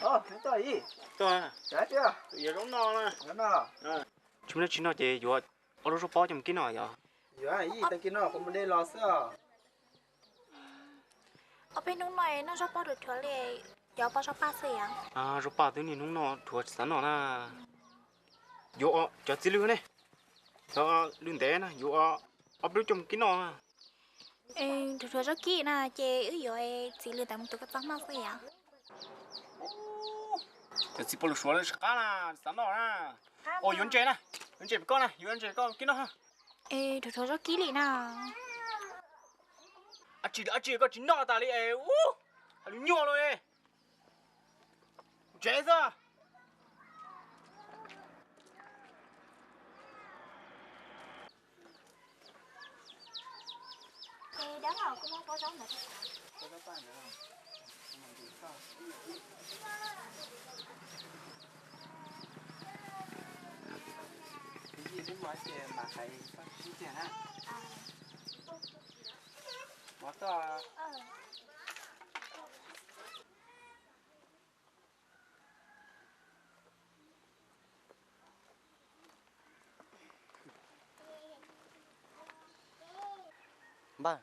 Tsis muaj dab tsi no ces yuav ob lub zaub pob coj mus kib noj yom? Yuav ib tag kis no kuv mus de los xwb os. Ob peb hnub no noj zaub pob dhuav dhuav li, yuav pob zaub paj xwb yom? Zaub paj twb niaj hnub noj dhuav tsis xav noj na. Yuav cov txiv lws ne, cov lws ntev na yuav ob peb lub coj mus kib noj. Dhuav dhuav zaub kib na ces wb yuav txiv lws ntawd mus tus koj txob maj xwb yom? Cov txiv poj lus suav lawv tsis qab na, tsis xav noj na. Yuav ntses na, yuav ntses pem koj na, yuav ntses koj kib noj. Dhuav dhuav zaub kib li na. Ab tsi ab tsi koj tsis noj tas li es ub, hais lus nyuaj lawm. Tsev xwb. Npawg,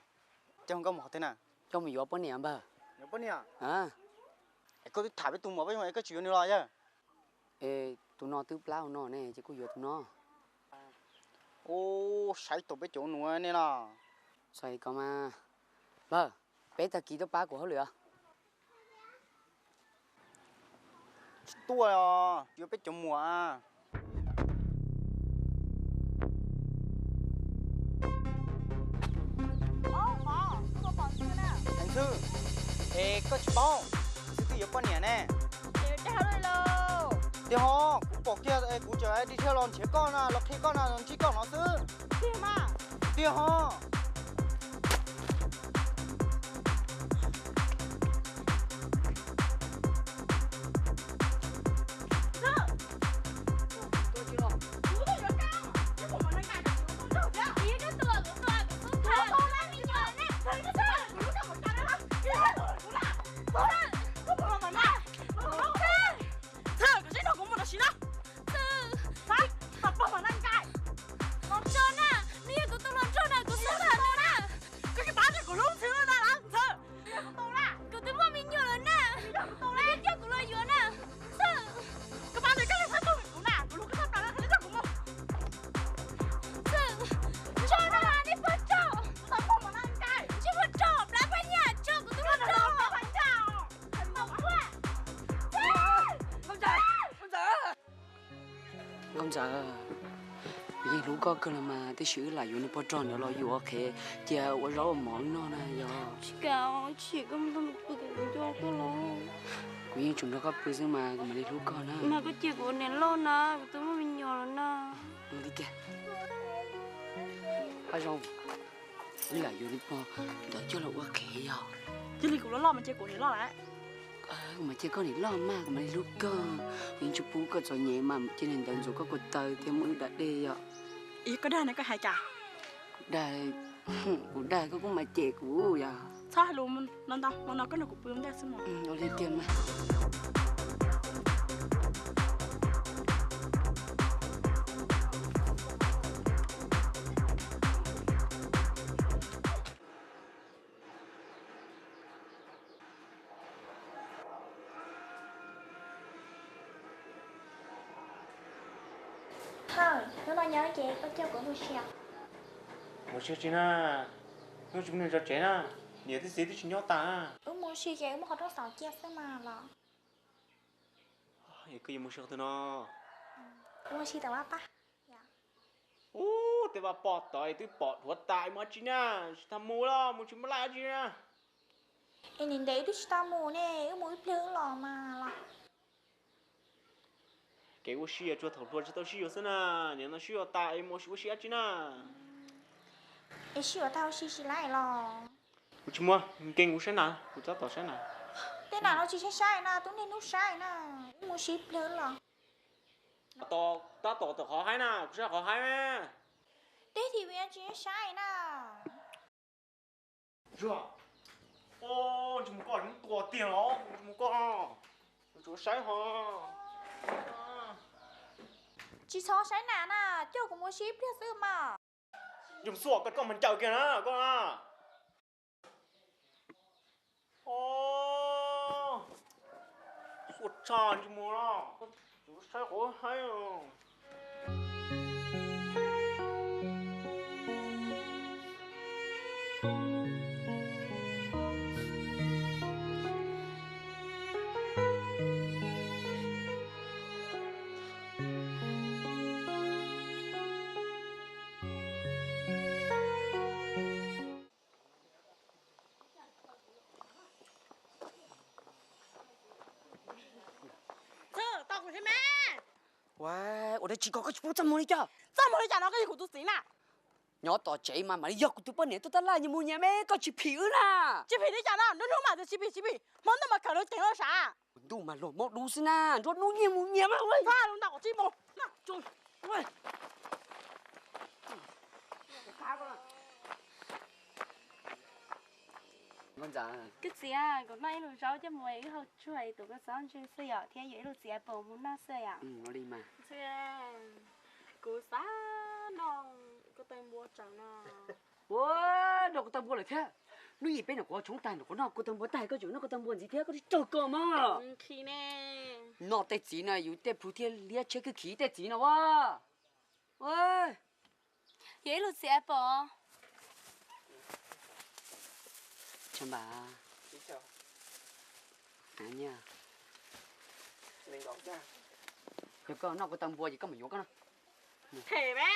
coj nkauj mus qhov twg na? Coj mus yuav poj niam npawg. Yuav poj niam? Es koj twb tham peb tus muam peb zoo es koj tsis yuav nws los yawg? Es tus no twb plab ua no ne ces kuj yuav tus no. Ub, saib tau peb cov nus ne los. Saib ko mas. Npawg, peb tag kis tuaj pab kuv hauj lwm os. Tsis tuaj os, yuav peb cov muam. Heev Xwb, es koj tsis paub, Heev Xwb twb yuav poj niam ne. Tiag ho, kuv pom kiag es kuv tseem dig thiaj los nrhiav koj na, los qhia koj na, los ntsib koj no xwb. Tiag ho. Los tso na, nws yog kuv tus hluas nraug na, kuv xav tham nws na. Koj tsis pab nrog kuv hlub Ntxhw na, Ntxhw. Kuv twb muaj me nyuam lawm na, koj coj kuv los yuav na. Koj pab nrog koj hlub kuv na, kuv hlub koj tshaj plaws na, koj coj kuv mus. Tso na, nej puas tso? Tsis puas tso, plab paj nyaj tso, kuv twb muaj tso. Nkauj Ntxawm, kuv yeej hlub koj kawg los mas, tab sis wb lam yuav nws pog rog ntawd los yuav qhev cia ua zaub ua mov noj na yog. Tsis kam, tsis kam, kuv yeej tsuas nrog koj pw xwb mas, kuv mam li hlub koj na. Mas koj cia kuv ua niam loj na, kuv twb muaj me nyuam lawm na. Li tiag, Haj Zoo, wb lam yuav nws pog ntawd coj los ua qhev yog. Cia li kuv loj loj mas cia kuv niam loj lawm. Kuv mas cia koj niam loj mas, kuv mam li hlub koj. Yeej tsis pub koj txom nyem mas cia niag ntawd ntxuav koj ko taw thiab muab wb da dej yom. Koj dag ne, koj hais cas? Kuv dag, kuv dag koj kuj mas cem kuv yom. Txhob hais lus no ntau, hmo no koj nrog kuv pw ua ntej xwb mas. Ua li tiag mas. Thawj, hnub no nyob ces koj coj kuv mus ua si. Mus ua si tsi na? Hnub tsis muaj neeg zov tsev na, niam thiab txiv twb tsis nyob tas na. Wb mus ua si ces wb muab qhov rooj xauv cia xwb mas los. Es koj yuav mus ua si qhov twg no? Kuv mus ua si tom vaj pab. Ub, tej vaj poj tod twb pom dhuav tas, mus dab tsi na? Tsis tau mus los mus tsis muaj laj dab tsi na. Es niam ntev wb twb tsis tau mus ne, wb mus ib pliag wb los mas los. Kev ua si tsuas thaum hluas tsis tau sib yuav xwb na, niam no sib yuav tas es mus ua si dab tsi na? Es sib yuav tag ua si tsis laiv los? Kuv tsis muaj, nkees kuv saib nas, kuv tab tom saib nas. Tej nas no tsis saib saib na, twb niaj hnub saib na, wb mus ua si ib pliag los. Tab tom, tab tom tawm qhov haib na, kuv saib qhov haib na. Tej thim vim tsis saib na. Tsis mus koj, mus tua tiag los mus koj. Tsuav saib ho. Tsis txhob saib nas na, coj kuv mus ua si ib pliag xwb mas. Yus xuas koj, koj mas ncaws kiag na koj na. Xuas tshaj ntsej muag no, tsuav saib quav haib. Txhawj tau kuv thiab me. Ua, ua dab tsi koj, koj tsis paub txaj muag li cas? Txaj muag li cas no koj yog kuv tus txiv na. Nyob tom tsev mas mam li yog kuv tus poj niam tuaj tab laj nyias mus nyias me, koj tsis phim wb na. Tsis phim li cas no, nruab hnub mas tias tsis phim tsis phim, hmo ntuj mas khaws lub cev los sav. Ntuj mas luag mob dub xwb na, nruab hnub nyias mus nyias mas. Txhob lus ntau kom tsib mus. Koj txiv, kuv noj ib lub zaub coj mus wb hau tsuag tus koj txob ntswg xwb yom, thiab yuav ib lub txiv apple mus noj xwb yom. Kuv xav noj koj tawg npua tseem no. Ua, noj koj tawg npua lawm thiab. Hnub ib peb nram kuv tshoob tag nram kuv noj koj tawg npua tag, koj tseem noj koj tawg npua ntxiv thiab, koj twb raug koj mas. Noj tej txiv no yus tej plhu thiaj liab tsheb khwj khiv tej txiv no a. Yuav ib lub txiv apple. Tshaj npam. Yog koj noj koj tau npua ces koj mam yuav koj no. Them me.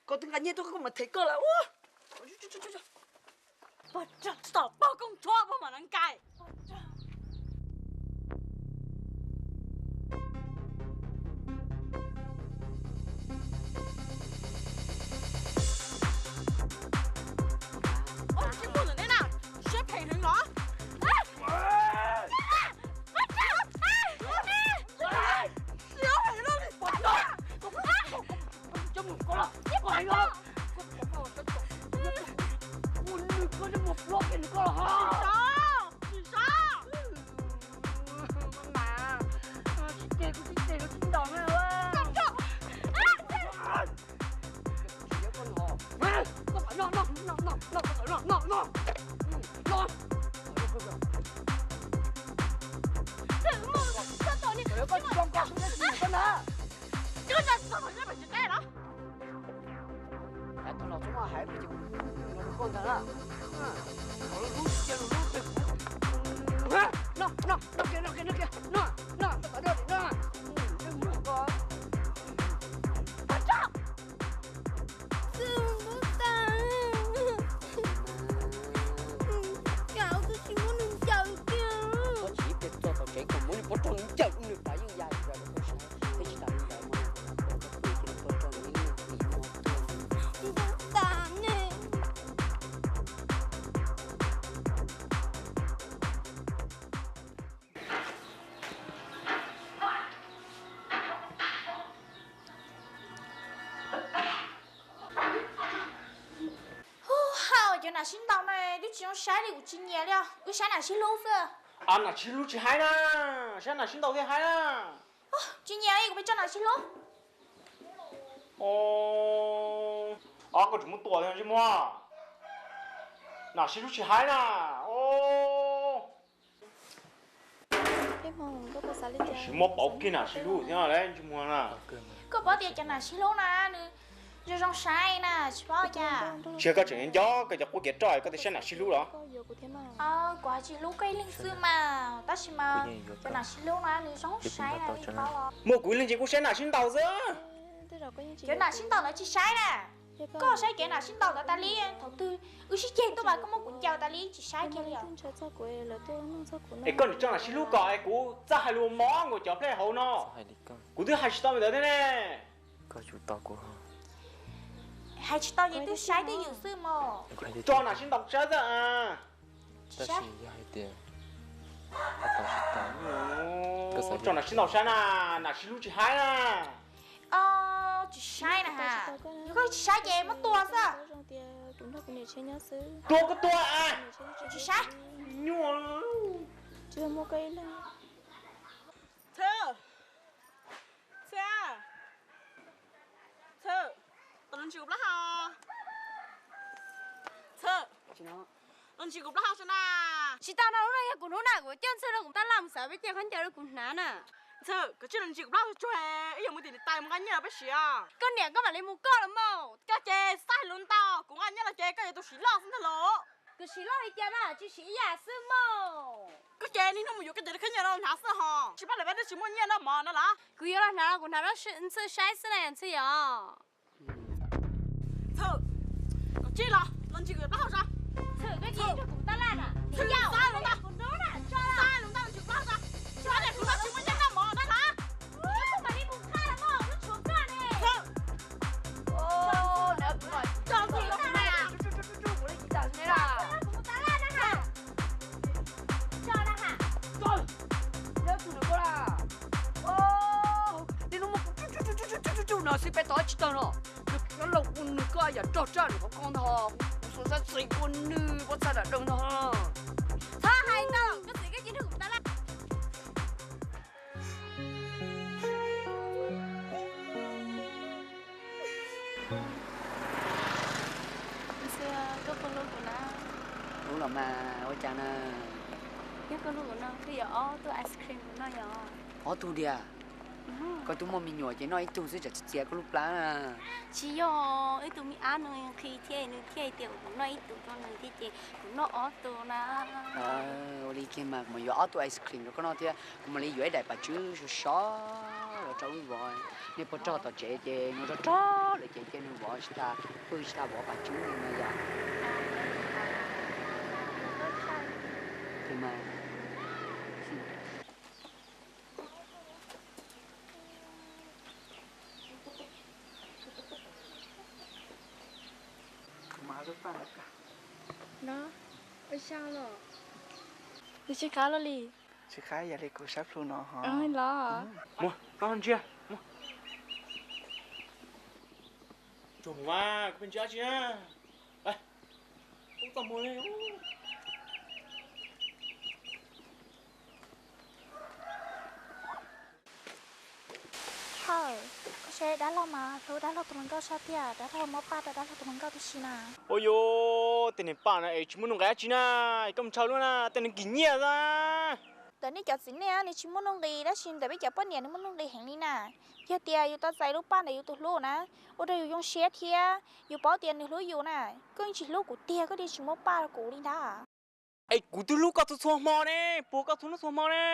Koj twb nqa nyiaj tuaj koj mam them koj lawm. Pog tsom tsis tau pog koob tshuab pog mam li nqa. Ua tsis muaj ntawm nej na, siab phem heev los. Ua nws koj coj mus plob kiag nws koj los ho. Tsis sab, tsis sab. Mas, tsis ces kuv tsis ces kuv tsis ntaus na. Koj tsom. Koj mam noj, noj, noj, noj, koj tawm noj, noj, noj. Koj tsis zoo koj xwb, koj na. Koj tsis tau hais los txhob hais ces kuv los rau koj ntag na. Lub lub cia lub lub. Noj, noj, noj kiag, noj kiag, noj kiag, noj, noj, koj tawm noj, noj. Xwb, koj tas. Cas koj tsis muab nws ncaws kiag? Koj tsis ib pliag txog tom tsev kom muab nws pov rog nws ncaws nws tas yeej ya zas rau koj saib, thiab tsis tas li ntawd mas koj tus cia li pov rog nws ib nyuag hlis no tuaj. Koj tas ne. Hub, hau cov nas sib ntaus no twb tsis zoo saib li, kuv tsis nyiam li os, wb saib nas sib hlub xwb. A, nas sib hlub tsis haib na, saib nas sib ntaus thiaj haib na. Tsis nyiam li, kuv pheej tso nas sib hlub. Os, koj tseem muab tua ntsej muag. Nas sib hlub tsis haib na. Tsis muab pauv kiag nas sib hlub thiab ntsej muag na. Koj paub tias cov nas sib hlub na nws zoo zoo saib na, tsis paub cas. Tsis yog koj tseem nco koj cov quab kiav roj koj thiaj saib nas sib hlub los? Kuv tsis hlub koj ib leeg xwb mas, tab sis mas cov nas sib hlub na nws zoo saib na, paub los. Muaj kuv ib leeg ces kuv saib nas sib ntaus xwb. Cov nas sib ntaus ntawd tsis saib na. Koj saib cov nas sib ntaus ntawd tas li, thaum twg wb sib ceg tuaj mas koj muab kuv ncaws tas li tsis saib kiag li os. Es koj niam tso nas sib hlub kom es kuv txawj hais lus mov nkaus cov plej hauv no. Kuv twb hais tsis tau li ntawd thiab ne. Hais tsis tau ces twb saib twb ywm xwb mog. Tso nas sib ntaus saib xwb. Tab sis yog hais tias tso nas sib ntaus saib na, nas sib hlub tsis haib na. Tsis saib na ha. Yog koj tsis saib ces muab tua xwb. Tua koj tua. Tsis saib. Nyuaj. Tsis muaj koj ib leeg. Ntsis kuv plaub hau. Ntxhw, los ntsis kuv plaub hau saib na. Tsis tau no, lub no yog kuv hnub na, kuv coj Ntxhw rau kuv tab laj mus xav peb ceg khaub ncaws rau kuv hnav na. Ntxhw, koj cia li ntsis kuv plaub hau tsuag, ib yam mus tim niam tais mus nqa nyiaj los peb siav. Koj niam koj mam li mus koj los mas, koj ces xav hais lus ntau, kuv nqa nyiaj los ces koj yuav tus siv loj xwb ntag los. Kuv siv loj li cas na, tsis siv ib yam xwb mas. Koj ces niaj hnub mus yuav koj ces khab nyiaj no hnav xwb hos, tsis pab lawv peb twb tsis muaj nyiaj noj mov no las. Kuv yuav los hnav los kuv hnav rau Ntxhw saib xwb na Ntxhw yom. Ntxhw, koj cia li los, los ntsis kuv plaub hau saib. Ntxhw, koj cia li rau kuv tab laj na. Ntxhw, xav hais lus ntau, xav hais lus ntau, los ntsis kuv plaub hau saib. Tsis pab lawv kuv tsis muaj nyiaj noj mov no las. Ntxhw, no xwb peb tau tsis tau no. Nws koj los ua nws koj yam rog raj nws qhov koj ntag, kuv xav xav txis ua nws pob txha dam dau ntag. Txhob hais ntau, koj txiv koj cia rau kuv tab laj. Ntxhw, koj puas hlub kuv na? Hlub los mas, ua cas na? Yog koj hlub kuv no, koj yuav ob tug ice cream kuv noj yom? Ob tug diam? Koj twb muaj me nyuam ces noj ib tug xwb tsam tsis txias koj lub plab na. Tsis yog, ib tug me ab no nqhis thiab nws thiaj hais tias kuv noj ib tug rau nws thiab ces kuv noj ob tug na. Ua li kiag mas kuv mam yuav ob tug ice cream rau koj noj thiab kuv mam li yuav ib daim pam tswb sov sov los rau wb vov. Nej puas rog tom tsev ces nws rog rog lawm ces cia nws vov tsis tas, pw tsis tas vov pam tswb li no yom. Mas Los, ua tsaug los. Nws tsis qab los li. Tsis qab ib yam li kuv sab plhu no ho. Los. Muab, koj ntsia. Tsuag mus mas, koj pheej ntsia dab tsi na. Ub, txoj muag li. Hawm, koj saib dab laug mas hlub dab laug tus hluas nkauj sab tiag, dab laug muab paj rau dab laug tus hluas nkauj tib si na. Ua yuav tej niag paj no es tsis muaj nuj nqis dab tsi na, koj mus ntshaw luaj na, tej niag kim nyiaj xwb. Ntawm nej cov txiv neej nws tsis muaj nuj nqis dab tsi, ntawm peb cov poj niam nws muaj nuj nqis heev li na. Yog tias yus tau txais lub paj ntawm yus tus hlub na, ua rau yus zoo siab thiab yus paub tias nws hlub yus na. Koj yeej tsis hlub kuv tiag, koj thiaj tsis muab paj rau kuv li ntag. Es kuv twb hlub koj txhua txhua hmo ne, puag koj txhua hnub txhua hmo ne.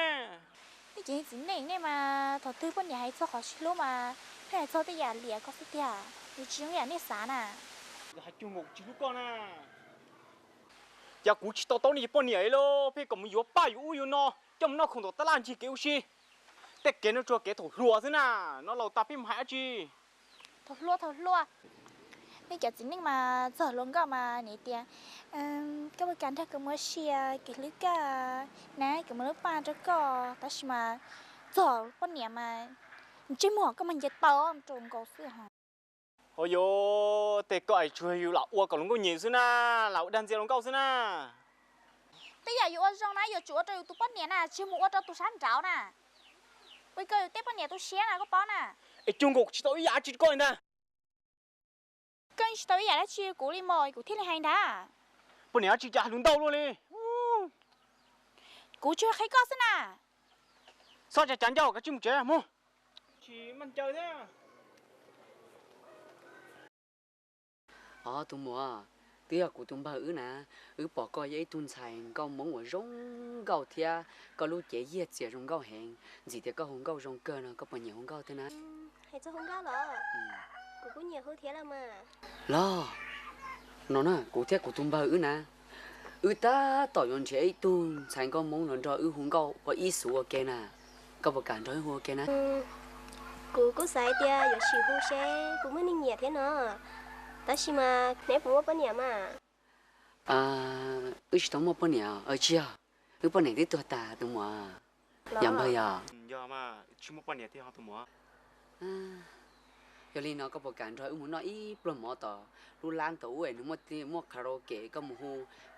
Nej cov txiv neej nej mas thaum twg poj niam hais txog qhov sib hlub mas pheej hais txog tej yam liam koj xwb tiag, yus tsis zoo ib yam nej xav na. Yog hais cuag nkaus kuv tsis hlub koj na. Cas kuv tsis to taub nej cov poj niam li los pheej kom mus yuav paj yuav ub yuav no coj mus noj khoom tom tab laj ncig kev ua si. Tej kev no tsuas kev thaum hluas xwb na, no laus tas peb mus hais dab tsi. Thaum hluas, thaum hluas, nej cov txiv neej mas txog hluas nkauj mas niam tias, koj puas kam nrog kuv mus ua si, kuv hlub koj na, kuv muab lub paj rau koj, tab sis mas txog poj niam mas ntsej muag koj mas nce tau rau nkaus xwb ho. Ho yuav tej koj es tsuas yus lam ua kom hluas nkauj nyiam xwb na, lam ua dag ntxias hluas nkauj xwb na. Tej yam yus ua zoo na yuav tsum ua rau yus tus poj niam na, tsis mus ua rau tus sab nraud na. Ua koj yus tej poj niam tu siab na koj paub na. Es cuag nkaus kuv tsis tau ib yam dab tsi rau koj li ntag. Koj tsis tau ib yam dab tsi kuv li mog, kuv thiaj li hais ntag. Poj niam dab tsi cas hais lus ntau luaj li. Kuv tsuas qhia koj xwb na. Txhob cav cav ncauj, kav tsij mus tsev mus. Tsis maj ncaws thiab. Os tus muam, twb yog kuv tus npawg wb na, wb pom koj yog ib tug ntxhais nkauj Hmoob uas zoo nkauj thiab koj lub cev yiag txias zoo nkauj heev, ntxim tias koj hu nkauj zoo kawg no, koj puas nyiam hu nkauj thiab na? Hais txog hu nkauj los? Kuv kuj nyiam hu thiab los mas. Los, no na, kuv thiab kuv tus npawg wb na, wb tab tom yuav nrhiav ib tug ntxhais nkauj Hmoob los nrog wb hu nkauj ua ib xuv ua ke na. Koj puas kam nrog wb hu ua ke na? Kuv kuj xav hais tias yuav sim hu seb puas muaj neeg nyiam thiab no, tab sis mas neb puas muaj poj niam mas? Wb tsis tau muaj poj niam, tsis yog, wb poj niam twb tuag tas tus muam. Yog npawg yog? Yog mas, tsis muaj poj niam thiab ho tus muam. Yog li no koj puas kam nrog wb mus noj ib pluag mov tom lub lab tom ub es nws muaj karaoke, koj mus hu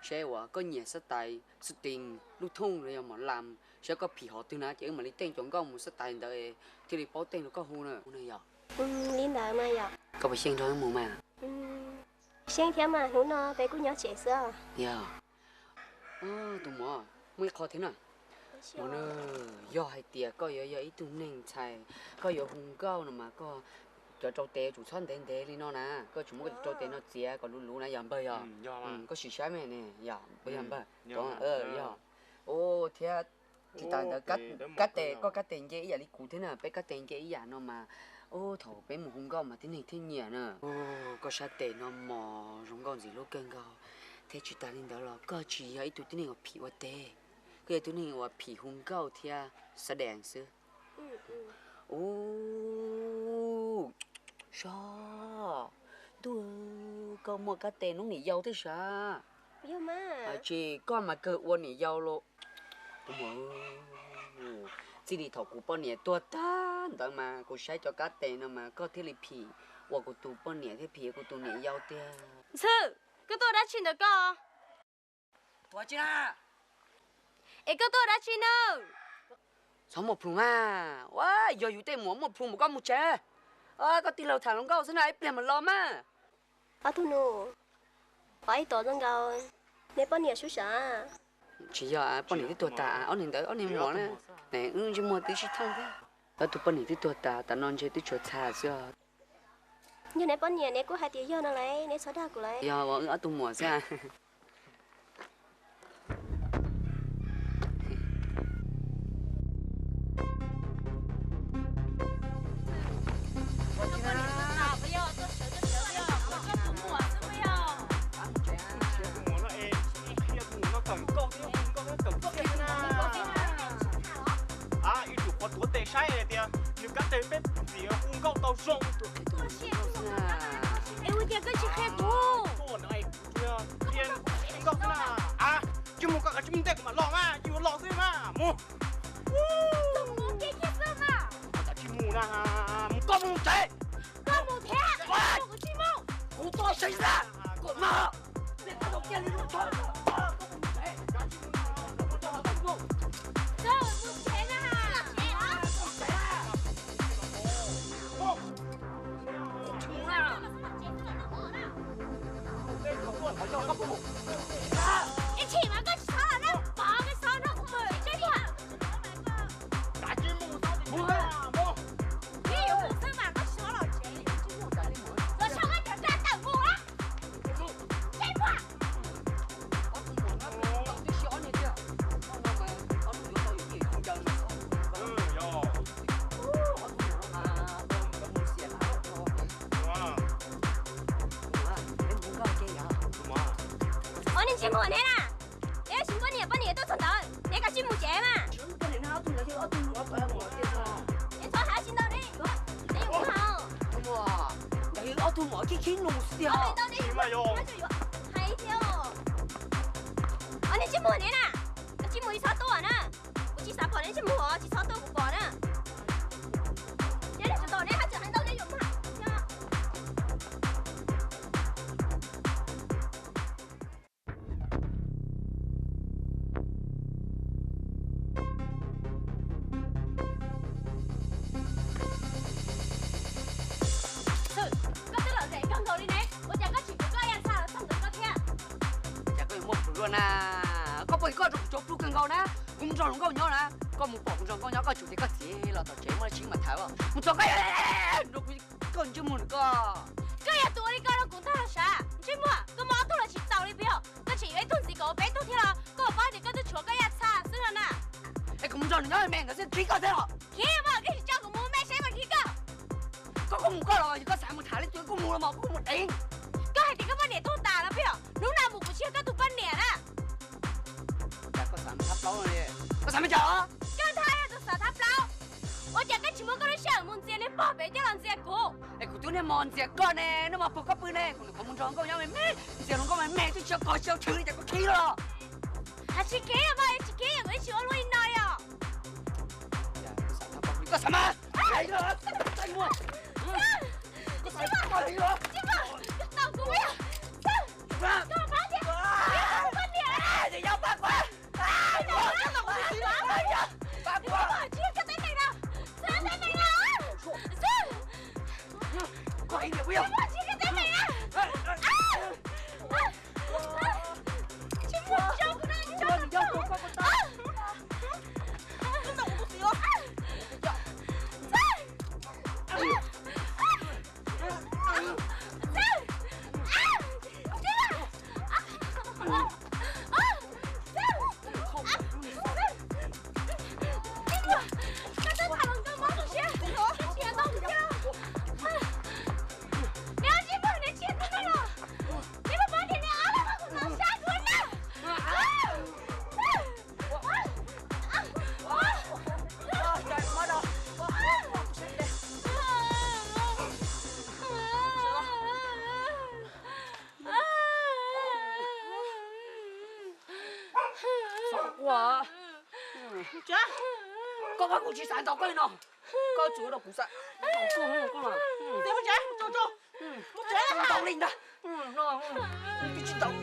seb uas koj nyiam xab tais xwb tees lub thooj los yog mos lam, seb koj phim hom twg na ces wb mam li teej cov nkauj mus xab tais ntawd thiaj li paub teej rau koj hu na. Yog li ntawd mas yog. Koj puas xyeej nrog wb mus mas? Seeb thiab mas hnub no peb kuj nyob tsev xwb. Yog, tus muam, muaj ib qho thiab na. Yog hais tias koj yuav yog ib tug neeg ntxhais, koj yuav hu nkauj no mas koj cov rau tes yuav tsum txhob ntev ntev li no na, koj tsum muab koj cov rau tes no txiav kom luv luv na yog npawg yog. Koj sim saib me ne, yog npawg yog npawg. Yog, thiab tsis tas ntawd, kab tes, koj kab tes nce ib yam li kuv thiab na, peb kab tes nce ib yam no mas, ub, thaum peb mus hu nkauj mas tib neeg thiaj nyiam na. Koj sab tes no mos zoo nkauj ntxim hlub kawg nkaus, thiab tsis tas li ntawd los koj tsis yog ib tug tib neeg uas phim ua teb, koj yog tib neeg uas phim hu nkauj thiab xav dees xwb. Ub, sov, ntuj, koj muaj kab tes noob niam yau thiab sav. Tsis, koj mas kawg ua niam yau los. Txij li thaum kuv poj niam tuag tag ntawd mas kuv saib cov kab tes no mas koj thiaj li phim ua kuv tus poj niam thiab phim ua kuv tus niam yau tiag. Ntxhw, koj tuaj dab tsi ntawm koj? Es koj tuaj dab tsi na? Txhob muaj plhus mas, ua yog yus tej muam muaj plhus mas koj mus tsev. Koj tij laug tham hluas nkauj xwb na, ib pliag mas los mas. Ob tug nus, qhov ib tod zoo nkaus neb poj niam sub sav. Tsis yog, poj niam twb tuag tas, ob niag ntawd ob niag muam na, wb ntsej muag twb sib thooj thiab. Ob tug poj niam twb tuag tas, tam no ntshe twb tshuav txha xwb os. Yog neb poj niam neb kuj hais tias yog no lauj, neb txhob dag kuv lauj. Yog uas wb ob tug muam xwb. Ib tug qhov tuav tes saib hais tias nws kab tes peb txiv hu nkauj tau zoo. Es ua cas koj tsis qhia kuv? Qhia nkauj xwb na. Tsis mus, koj kav tsij mus ntej kuv mam los mas, tsis yuav los xwb mas mus. Koj tsis mus na, mus koj mus tsev. Koj mus thiab, kuv tsis mus. Kuv tuaj saib xwb, koj mus. Ib chim mas koj tsis txhob los na, pov koj txhob nrog kuv mus, Ntseej Muam. Mus xwb mas koj tsis txhob los tsev, los sau koj cov dab tawm mus na, Ntseej Muam. Ua li Ntseej Muam neb na, neb tsis muaj niam poj niam tuaj txog ntawd, neb kav tsij mus tsev mas. Neb txhob hais tsis ntau ne, neb yuav mus hauv. Ntawd yog ob tug muam khib khib nus xwb tiag. Hais thiab. Ua li Ntseej Muam neb na, kav tsij mus, tsis txhob tuaj na. Kuv tsis xav pom neb Ntseej Muam, tsis txhob tuaj kuv pom na. Neb tsis tau, neb hais tsis hais ntau, neb yuav mus hauv. Koj twb lom zem kawg nkaus li ne, ua cas koj tsis pub koj yaj txha los txog ntawm koj thiab? Cas koj yuav muaj plhus luaj na, koj puas yog koj rau kuv cov plhus kawg nkaus na, kuv mus nrog hluas nkauj nyob na, koj mus pom kuv nrog hluas nkauj nyob koj tsum tias koj txiv los tom tsev muaj dab tsi mam tham, mus txog koj, koj Ntseej Muam koj. Koj yog tus ua li ko rau kuv ntag los sav, Ntseej Muam, koj muaj ob tug los tsis txaus li puas yog? Koj tseem yuav ib tug ntxiv kom ua peb tug thiab los? Koj puas paub tias koj twb tshuav koj yaj txha xwb no na. Es kuv mus nrog nws nyob me ntawd xwb, khib koj thiab los? Khib mas koj tsis tso kuv mus me seb mas khib koj. Koj, koj mus koj los, yog koj xav mus tham leej twg koj mus los mas, koj mus deev. Koj hais tias koj poj niam tuag tas no puas yog? Hnub no mus kuv tsis yog koj tus poj niam na. Cas koj xav mus thab plaub li? Koj xav me cas? Koj ntag yog tus xav thab plaub. Ua cas koj tsis muab koj lub sij hawm mus ntxias niag pog pem coj los ntxias kuv? Es kuv twb niaj hmo ntxias koj ne, niaj hmo puag koj pw ne, kuv nim qhuav mus nrog nkauj nyob me me, ntxias hluas nkauj me me twb tsis tau kos tsis tau tshwm li cas koj khib los? Hais tsis khib mas tsis khib, kuv twb tsis ua luaj li no li os. Koj xav mas. Koj xav mas. Koj xav mas. Koj xav mas. Koj xav mas. Koj xav mas. Koj xav mas. Koj hais tias puas yog? Xav ua, koj pab kuv tsis xav ntaus koj li no, koj tsuas ua rau kuv xav ntaus koj, koj mas. Ntaus li ntag, tsis ntaus.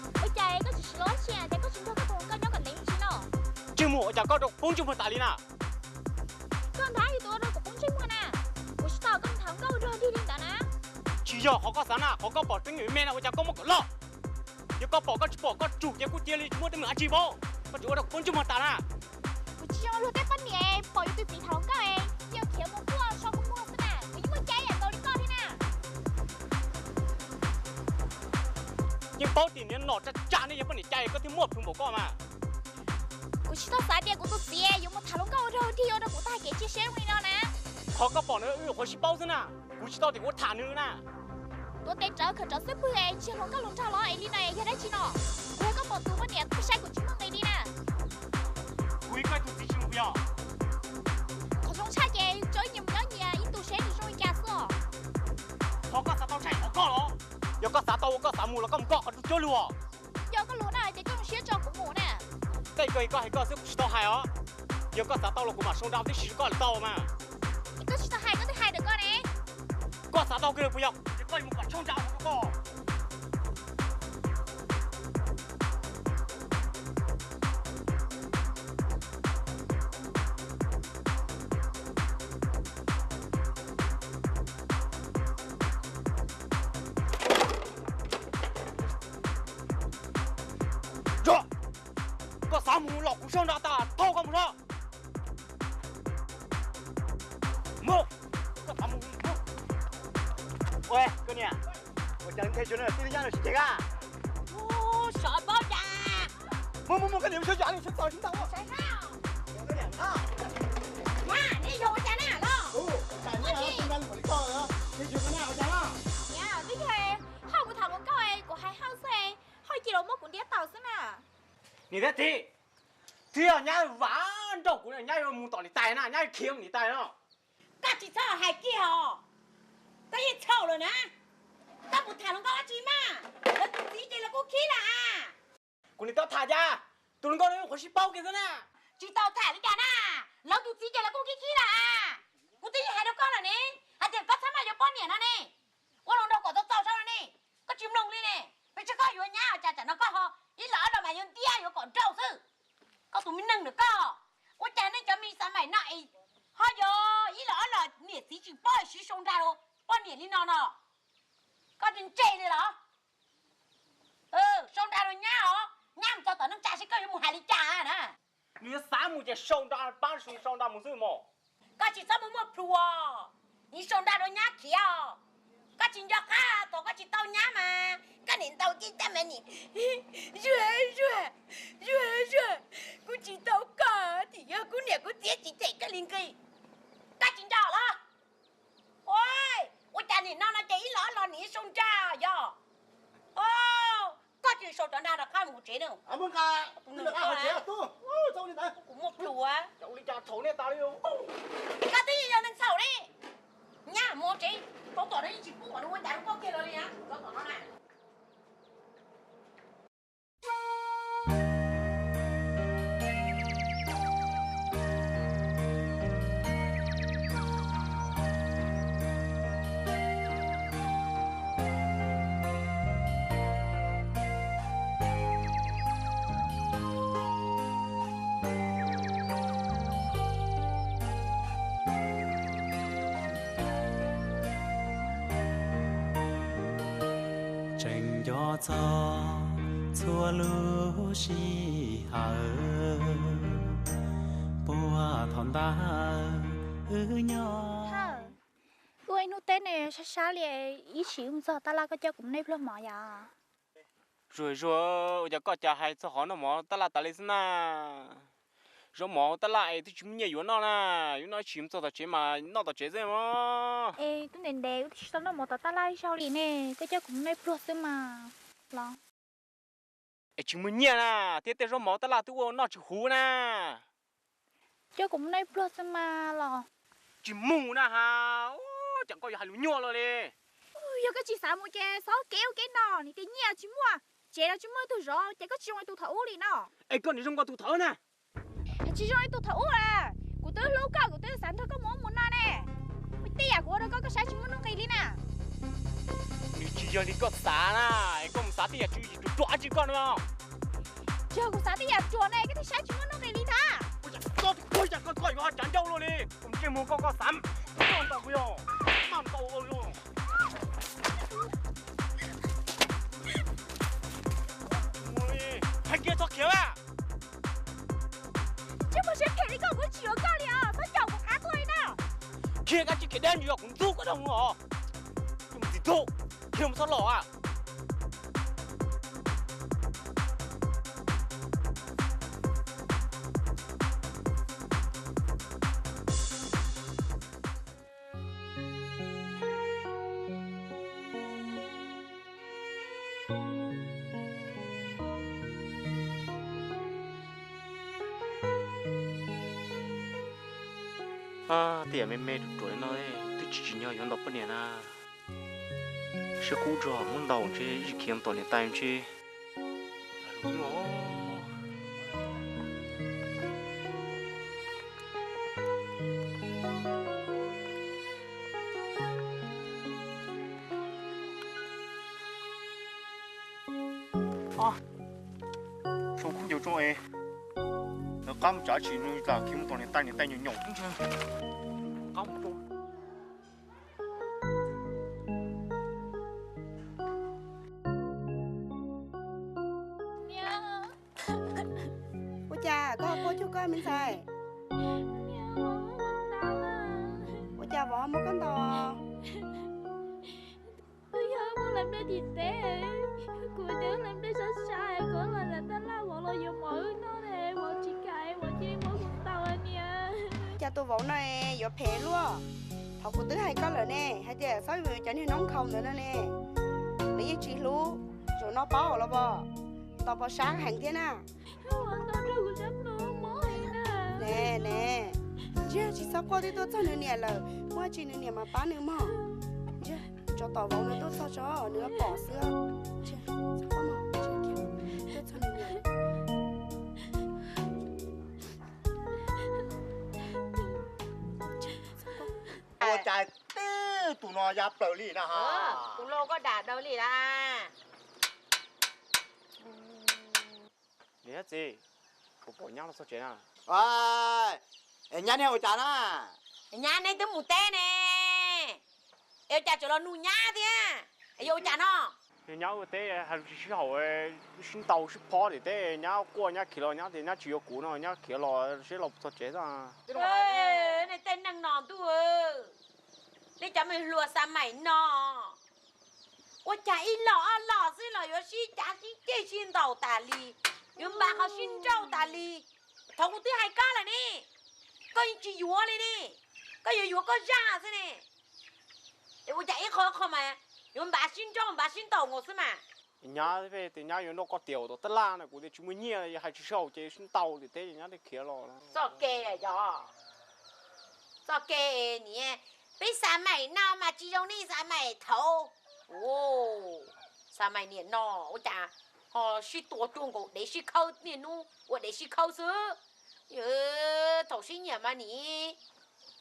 Ua cas koj tsis siv los ua dab tsi ces koj tsis nrog koj tus hluas nkauj nyob kom ntev tsis no? Ntsej muag, ua cas koj rau kuv poob ntsej muag tas li na? Koj ntag yog tus ua rau kuv poob ntsej muag na. Kuv tsis tau koj mus tham hluas nkauj ua dog dig li ntawd na. Tsis yog qhov koj xav na, qhov koj pom teeb meem me na ua cas koj muab kom loj. Yog koj pom koj tsis pom koj tsum ces kuj cia li tsis muaj teeb meem dab tsi pab. Koj tsis ua rau kuv poob ntsej muag tas na. Kuv tsis zoo luag tej poj niam pom yus tus txiv tham hluas nkauj es cia khiav mus quaj so kua muag xwb na, kuv yeej muaj cai ib yam nkaus li koj thiab na. Yeej paub tias niag nom tsa tsam nej yog poj niam cai koj thiaj muaj plhus npaum koj mas. Kuv tsis tau xav tias kuv tus txiv yuav mus tham hluas nkauj ua dog dig ua rau kuv tag kev cia siab zoo li no na. Qhov koj pom na wb qhuav sib paub xwb na, kuv tsis tau tias kuv tham nws na. Tuav tes rawv khaws rawv xwb pwg es ntsiag hluas nkauj hluas nraug los es li no yog dab tsi no? Kuv yog koj pom tus poj niam koj saib kuv tsis muaj nqis li na. Kuv yog koj tus txiv tsis mus yog? Qhov zoo tshaj ces tso wb nyias mus nyob nyias ib tug seb nws zoo li cas xwb os. Qhov koj xav tau tshaj qhov koj los? Yog koj xav tau ua koj xav mus los koj mus koj qhov tsuj cuab luag. Yog koj luag na ces koj zoo siab tso kuv mus na. Tej ko koj hais koj xwb kuv tsis tau hais os. Yog koj xav tau los kuv mam sau nra tib si rau koj lawm tau mas. Koj tsis tau hais koj twb hais ntawm koj ne. Koj xav tau kiag puas yog? Ces koj yuav mus kom sau nra rau koj. Koj xav mus los kuv sau nra tas thauj koj mus soj. Mus, koj xav mus mus. Ua koj niam, ua cas nqhis tsuas twb nyab no tsis ceg a? Sov paub cas. Mus mus mus, koj niam, sawv tsees sawv txaus sib ntaus. Nyab, nej yog ua cas na los? Twb yog haj mus tham hluas nkauj es kuv hais haj xwb, haj cia los muab kuv ntiab tau xwb na. Niam thiab txiv, txiv, nyab vam nrauj kuv, nyab yuav mus tom niam tais na, nyab yuav khiav mus niam tais no. Koj tsis txhob hais kiag os, koj yeej txhaum lawm na. Koj mus tham hluas nkauj dab tsi mas, lawv tus txiv ces lawv kuj khib lawm as. Kuv niam tau tham cas, tus hluas nkauj no wb qhuav sib paub kiag xwb na. Tsis tau tham li cas na, lawv tus txiv ces lawv kuj khib khib lawm as. Kuv twb yeej hais rau koj lawm ne, hais tias koj txhob maj yuav poj niam no ne, ua luag nraug kom tau txaus zog no ne, koj tsis mloog li ne. Pes tsawg koj yuav nyab cas tsam no koj ho ib los ob los mas yuav ntiab yuav kom nrauj xwb. Koj tus me neeg ntawm koj, ua cas nej cov me xav maim no es ho yog ib los ob los niam txiv tsis paub es siv sau nra rau poj niam li no no? Koj ntse li los? Sau nra rau nyab os, nyab mus txog tom neej tsa seb koj yuav mus hais li cas na. Nws yuav xav mus ces sau nra pab, sau nra mus xwb mog. Koj tsis txhob mus muaj plhus os, nws sau nra rau nyab khiav os. Koj tsis nco qab thaum koj tsis tau nyab mas koj niam ntaus cej tab mas nim zuag zuag zuag zuag, kuv tsis tau koj tiam yog kuv niam kuv txiv tsis cem koj li nqi. Koj tsis nco los? Ua cas nim no no ces ib los ob los nim sau nra yog? Koj tsis sau cov nra rov qab mus tsev na. Kuv muaj plhus. Koj twb yog neeg txhaum li. Nyab mus tsev, tau tom no yeej tsis pub kom nws ua cas rau koj kiag los li na, tau tom no na. Txog txhua lub sij hawm, puag thaum ntawd wb nyob. Ua ib hnub teb ne sab sab li, ib sim wb mus txog tab laj koj coj kuv mus noj pluag mov yom. Zuag zuag, ua cas koj cas hais txog qhov noj mov tab laj tas li xwb na? Zaub mov tab laj es twb tsis muaj nyiaj yuav noj na, yuav noj ib sim mus txog tom tsev mas noj tom tsev xwb os. Es twb ntev ntev wb twb tsis tau noj mov tom tab laj ib zaug li ne, koj coj kuv mus noj pluag xwb mas los. Es tsis muaj nyiaj na, thiab tej zaub mov tab laj twb ua noj tsis huv na. Coj kuv mus noj pluag xwb mas los. Tsis mus na ha, cas koj yuav hais lus nyuaj luaj li. Yog koj tsis xav mus ces txhob kev ua kev no, nws tias nyiaj tsis muaj, tsev los tsis muaj ib tug zov, ces koj tsis zoo ib tug thaum ub li no. Es koj nim zoo nkauj tus thaum ub na. Tsis zoo ib tug thaum ub a, kuv twb hlub koj, kuv twb xav nrog koj mus ub mus no ne. Muaj tej yam kuv ua rau koj, koj saib tsis muaj nuj nqis li na. Nws tsis yog li koj xav na, es koj mus xav tej yam tsw ruam ruam dab tsi koj no. Tsis yog kuv xav tej yam ruam ne, koj thiaj saib tsis muaj nuj nqis li ntag. Koj, koj yuav tsav ncauj luaj li, kuv ntsej muag koj koj xav maj ntau kuv yog maj ntau. Hais kiag txhob khiav a. Tsis muaj siab phem li koj kuv tsis yuav koj li os, txhob caum kuv qab tuaj li na. Khiav koj tsis khiav dab ntsis yog kuv ntxub koj rau mus os. Mus txiv tub, khiav mus txhob los a. Tej yam me me ruam ruam li no twb tsis tsim nyog yuav ntaus poj niam na. Siab kub tsuag muab ntaus ntshe ib tsis khiav mus tom niam tais ntshe. Sau kub caum tso es lawv qab mus tsav tsis nws txawm khiav mus tom niam tais, niam tais nyaum nyaum tub ntshe qab mus rau. Ua cas koj quaj cuag koj me ntxhais? Ua cas vauv muab koj ntaus? Twb yog muab lawv nplej tim teb, kuv twb lawv nplej sab sab, kuv los lawv tab laj vauv los yuav mov wb noj ne, vauv tsis kam, vauv cia li muab kuv ntaus niam. Cas tus vauv no yuav phem luaj? Thaum kuv twb hais koj lawm ne, hais tias txhob yuav cov niag noob nkhaus ntawd no ne. Nws yeej tsis hlub, zaum no paub los as, tau pov sab heev thiab na. Ne ne, ntsiag tsis txhob quaj, twb tuaj txog nws niam lawm, muaj tsis nws niam mas pab nws mog. Ntsiag, tso tom vauv nws tuaj txog tso nws pom xwb. Tuaj txog nws niam. Ua cas tib tus no ya plaws li na ha. Tus laus koj dam daws li lawm. Niam thiab txiv, kuv pom nyab los txog tsev na. Es nyab neb ua cas na? Nyab neb twb mus teb ne. Es ua cas tseem los nug nyab thiab? Yuav ua cas no? Nyab ua teb hais lus tsis sib haum, sib ntaus sib phob tim teb, nyab quaj nyab khiav los, nyab tias nyab tsis yuav kuv no, nyab khiav los seb los txog tsev xwb. Nej tej neeg no ntuj, nej cov me hluas xa maim no, ua cas ib los ob los xwb los yuav sib cav sib ceg sib ntaus tas li, yuav npaj qhov sib nrauj tas li. Thaum kuv twb hais koj lawm ne, koj yeej tsis yuav li ne, koj yuav yuav koj zaj xwb ne. Es ua cas ib qho qho mas yuav npaj sib nrauj npaj sib ntaus nkaus xwb mas. Nyab, peb tias nyab yuav nrauj koj tiag, ua tom tab laj no kuv tias tsis muaj nyiaj, hais tsis sib haum ces sib ntaus tim teb nyab thiaj khiav los. Txoj kev yog, txoj kev niam, peb xa maim no mas tsis zoo nej xa maim thaud. Xa maim niam no ua cas ho sib tua cuag nkaus dev sib khawb, niaj hnub ua dev sib khawb xwb. Thaum sib nyiam mas nim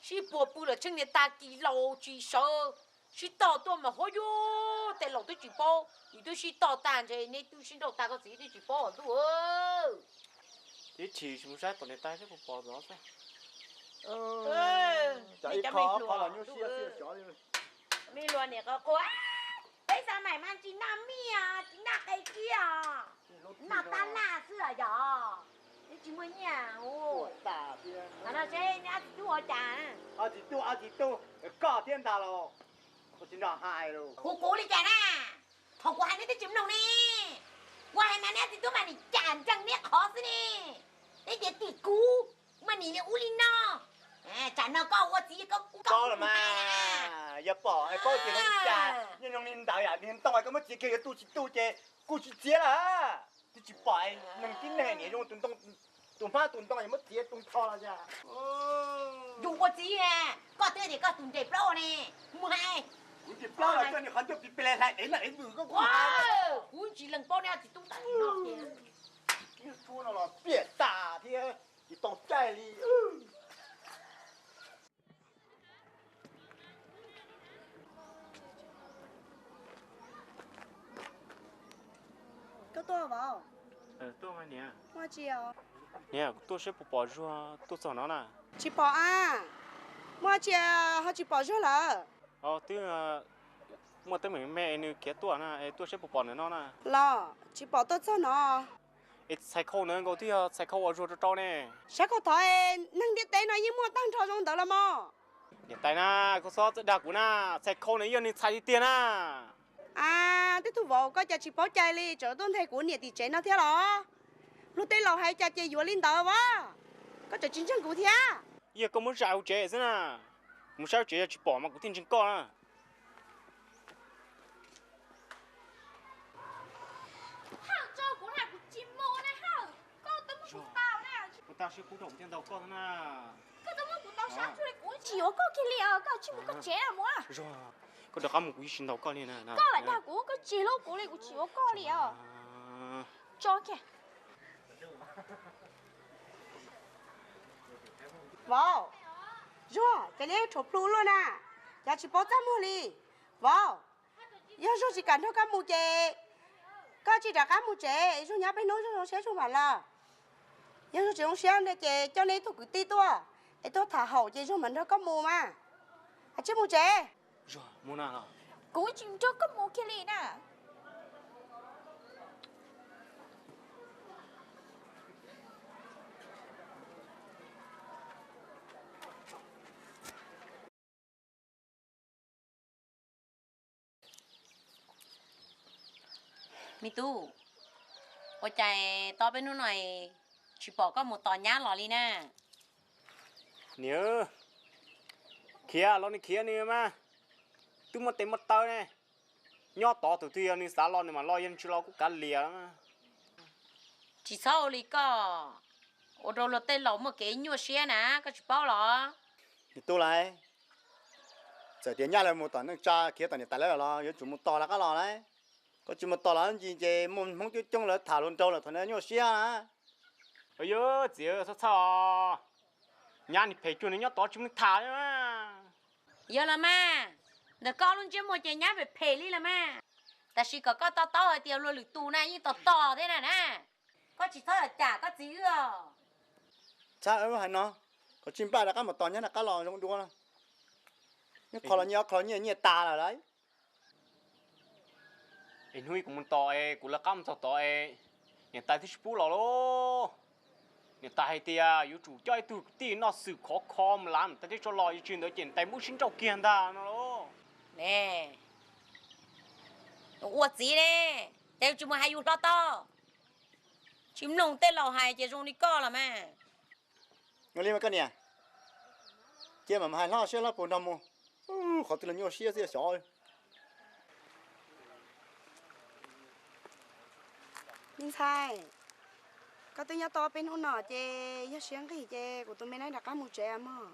sib puag pw los tsheej niag tag kis laus tsis sawv, sib tog tuaj mas huab yug tej laus twb tsis paub, yus twb sib tog tag ntshe neb twb sib nrauj tag koj txiv twb tsis paub ntuj. Ib chim tsis mus saib tom niam tais seb puas pom zov xwb. Me hluas niam qhuav quaj. Peb xav maim mas tsis noj mij, tsis noj qe kiab os, noj tab laj xwb os yog. Neb tsis muaj nyiaj. Qhov no seb neb ob txiv tub ua cas. Ob txiv tub, ob txiv tub, koj thiab ntag los. Kuv tsis nrog hais los. Kuv, kuv li cas na? Thaum kuv hais neb twb tsis mloog ne. Kuv hais mas neb ob txiv tub mas nim cas ntseeg neb qhov xwb ne. Neb tias tim kuv mas nim li ub li no. Tsam no koj ua txiv koj kuv koj los mas. Yog pom paub tias zoo li cas, nyob zoo li ntawd yam li ntoo koj muab txiav kiag yuav tu tsis tu ces kuj tsis txiav lawm. Twb tsis pom neeg tib neeg niam zoo tus ntoo, tus hmab tus ntoo muab txiav tu nrho los cas. Yus ua txiv, koj twb tias koj tus nres plaub ne, mus hais. Kuv nres plaub los koj niag qhov ncauj pis pes hlais ev noj ev vwm koj kuv hais. Kuv tsis lees paub neb ob txiv tub tam sim no tias niag tshuab no los piam tas thiab tsis tau caij li. Koj tuaj vauv? Niam, tuaj seb puas pom Zuag tuaj txog no na. Tsis pom a. Muaj tsia ho tsis pom Zuag lawm. Twb muaj teeb meem me nws khiav tuaj na, es tuaj seb puas pom ntawm no na. Los tsis pom tuaj txog no. Es txhais khau ntawd nkaus twb yog txhais khau uas Zuag rau rau ne. Saib koj thov, neeg ntiaj teb no yeej muaj tag nrho zoo ntawd los mog. Niam tais na, koj txhob txawj dag kuv na, txhais khau ntawd yog nws txhais tiag tiag na. A, tib tug vauv koj cas tsis paub cai li, tseem tuaj nthe kuv niam tim tsev no thiab los? Luag tej laus hais cas ces yuav li ntawd as. Koj tseem tsis ntseeg kuv thiab. Yog koj muab zais hauv tsev xwb na. Kuv mus saib hauv tsev yog tsis pom mas kuv thiaj ntseeg koj na. Tsis yuav koj kiag li os, koj tsis mus koj tsev mus. Koj rov qab mus kuv yeej tsis ntaus koj li na. Koj lam dag kuv, koj tsis hlub kuv li, kuv tsis yuav koj li os. Tso kiag. Vauv, Zuag, cas neb rhuav plhu luaj na, cas tsis paub txaj muag li. Vauv, yog Zuag tsis kam nrog koj mus ces koj cia li rov qab mus tsev, Zuag nyob peb hnub Zuag zoo siab Zuag mam los. Yog Zuag tsis zoo siab ces coj neb ib tug kwv tij tuaj, es tuaj tham haum ces Zuag mam nrog koj mus mas. Cia li mus tsev. Kuv tsis nrog koj mus kiag li na. Me tub, ua cas tau peb hnub no tsis pom koj mus tos nyab los li na? Niam, khiav los nws khiav nws mas, twb muaj tes muaj taw ne. Nyob tod tus twg yog nws xav los nws mam los, yog nws tsis los kuj kav liam. Tsis txhob ua li koj, ua rau luag tej laus muaj kev nyuaj siab na, koj tsis paub los? Niam tub lauj, txawm tias nyab lawv mus tom neej tsa khiav tom niam tais lawv los yuav tsum mus tos lawv qab los lauj. Koj tsis mus tos los ntsis ces muaj Hmoob coob coob lawv tham luag nraug lawm thaum ntawd nyuaj siab na. Yog txiv txhob txhawj os, nyab nws phem cuag nws nyob tod tsis muaj neeg tham li. Yog los mas, ntawm koj lub ntsiab muag ces nyab phem phem li los mas. Tab sis kom koj to taub hais tias luag lwm tus na yeej tos tos thiab na na. Koj tsis txhob yam cam koj txiv wb os. Txhob hais no, koj tsis npaj rov qab mus tos nyab rov qab los zoo dua. Neb qho los nyiaj, qho los nyiaj, nyiaj tas lawm lauj. Es hnub ib kuv mus tos es kuv lawv qab mus txog tod es niam tais twb tsis pub los lauj. Niam tais hais tias yuav tsum coj ib tug kwv tij noj xwm khov kho mus lav niam tais thiab tso los, yog tsis li ntawd ces niam tais muab sib nrauj kiag ntag no lauj. Ne, ua txiv ne, ces tsis mus hais yus hlo tau. Tsis mloog tej laus hais ces zoo li koj los mas. Ua li mas koj niam, cia mam hais hlob siab hlob puag nrog mus. Qhov twg los nyuaj siab xwb xyov. Me ntxhais, koj twb nyob tau peb hnub no ces yog siab nqig ces kuv tus me neeb rov qab mus tsev mog.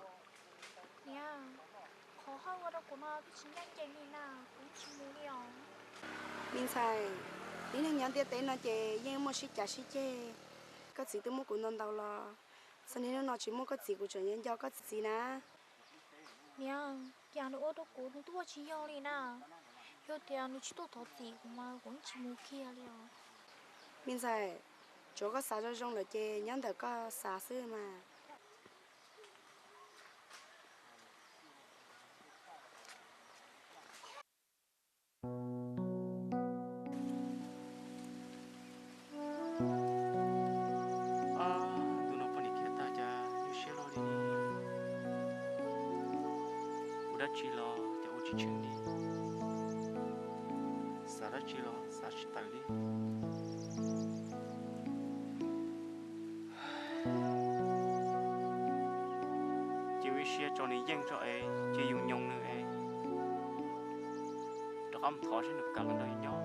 Niam, qhov haj ua rau kuv no twb tsis ncaj ncees li na, kuv tsis mus li os. Me ntxhais, tib neeg nyob ntiaj teb no ces yeej muaj sib cav sib ceg. Koj txiv twb muab kuv ntaus ntaus los, txog niaj hnub no tsis muaj koj txiv kuv tseem nco nco koj txiv na. Niam, cas nws ua rau kuv nws tuaj tsis yog li na. Yog tias nws tsis tuaj thov txim kuv mas kuv yeej tsis mus kiag li os. Me ntxhais, tsuav koj xav zoo zoo lawm ces nyob ntawm koj xav xwb mas. Dab tsi los ces ua tsis tsheej li, xav dab tsi los xav tsis tawm li. Cia ua ib siab tso nws yeej tso es cia yus nyoos nws es rov qab mus thov seb nws kam los nrog yus nyob.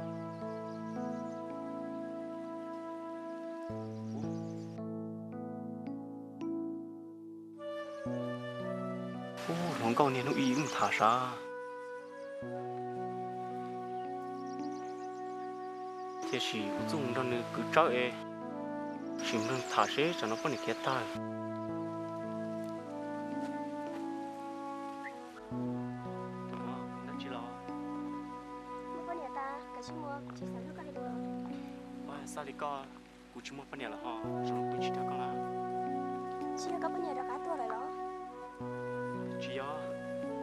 Ub, hluas nkauj niaj hnub ib wb mus tham sav. Tiam sis kuv txuj mus nrog nws kwv tsawb es sim nrog nws tham seb tsam no poj niam khiav tag. Xav li koj, kuv tsis muaj poj niam lawm ho, zoo li kuv tsis nrog koj na. Tsis yog koj poj niam rov qab tuaj lawm los? Tsis yog,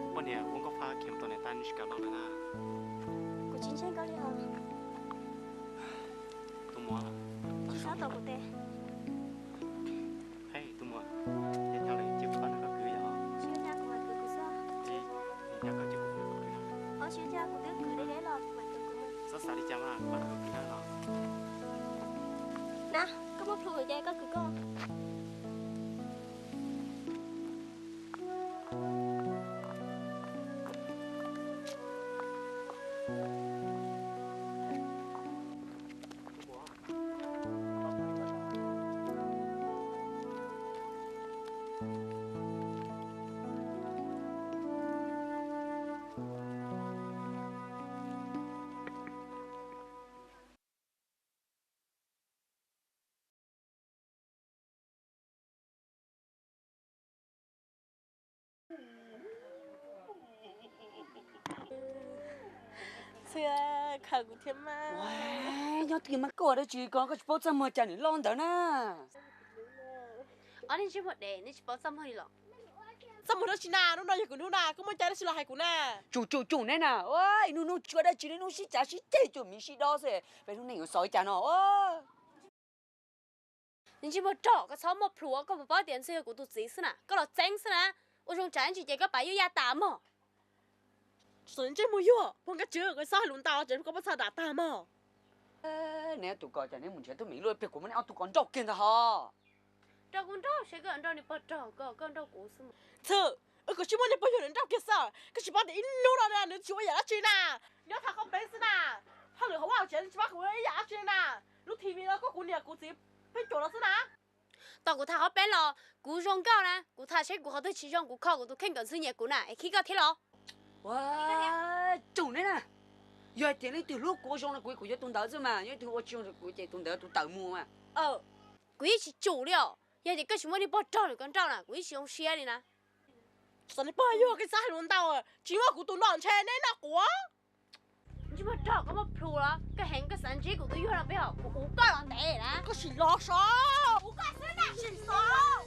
kuv poj niam ua nkauj fa khiav mus tom niam tais nws tsis kam los lawm na. Kuv tsis ntseeg koj li os. Tus muam, tsis txhob tom kuv tes. Hej tus muam, yog cas lawm cia kuv pab nrog koj kwv yom? Tsis yog cas, kuv mam kwv kuv xwb. Yog cas koj cia kuv pab nrog koj kwv na? Tsis yog cas, kuv twb kwv deb deb los kuv mam kwv kuv. Txhob xav li cas mas, kuv pab nrog koj kwv na los. Na, koj muaj plhus ces koj kwv koj. Txhia, khaws kuv thiab mas. Nyob twg mas koj ua dab tsi ko, koj tsis paub txaj muag cas nws loj ntawd na. Ob niag ntsej muag dev, nej tsis paub txaj muag li los? Txaj muag dab tsi na, hnub no yog kuv hnub na, koj muaj cai dab tsi los hais kuv na. Tsum tsum tsum neb na, ib hnub hnub tsis ua dab tsi li, hnub sib cav sib ceg cuag miv sib dob xwb, peb lub neej yuav xaus li cas no. Ntsej muag rog, koj txhob muaj plhus, koj puas paub tias ntshe yog kuv tus txiv xwb na, koj los txeeb xwb na, ua zoo tsav ntsis ces koj pab yuav yaj tas mog. Txhob ntsej muag yuag, Pog Nkaj Tswv, koj txhob hais lus ntau, tseem koj pab txha dam tag mog. Neb ob tug ko cas neb mus nrhiav tub me luaj pliag, kuv muab neb ob tug ko nrauj kiag ntag ho. Rau kuv nrauj, seb koj nrauj niag pog rog ko, koj nrauj kuv xwb mas. Txhwm, wb kuv tsis muaj niag pog yuag nrauj kiag xwb, koj tsis paub tias ib hnub no nws tsis ua yam dab tsi na. Nyob tham qhov peb xwb na, hauj lwm hauv vaj hauv tsev tsis pab kuv ua ib yam dab tsi na. Lub T V no koj kuv niam kuv txiv peb cuam no xwb na. Tau kuv tham qhov peb los kuv zoo nkauj na, kuv tham seb kuv qhov twg tsis zoo kuv kho kuv tus kheej kom ntxwg nyiam kuv na es khib koj thiab los. Ua, tsum neb na. Yog hais tias leej twg hlub kuv ua zoo no kuv, kuv yuav tus ntawd xwb mas, yog leej twg ua tsis zoo kuv ces tus ntawd tus tawm mus mas. Kuv yeej tsis tsum li os, yog tias koj tsis muaj niag pog rog lwm ko nrauj na kuv yeej tsis zoo siab li na. Txhob niag pog yuag, koj txhob hais lus ntau, tsis muaj kuv tus no ntshe neb noj quav. Ntsej muag rog, koj muaj plhus los? Koj heev, koj xav ntsib kuv tus yuag no peb hom, kuv uv koj los ntev na. Koj sim los sov, uv koj xwb na, sim sov.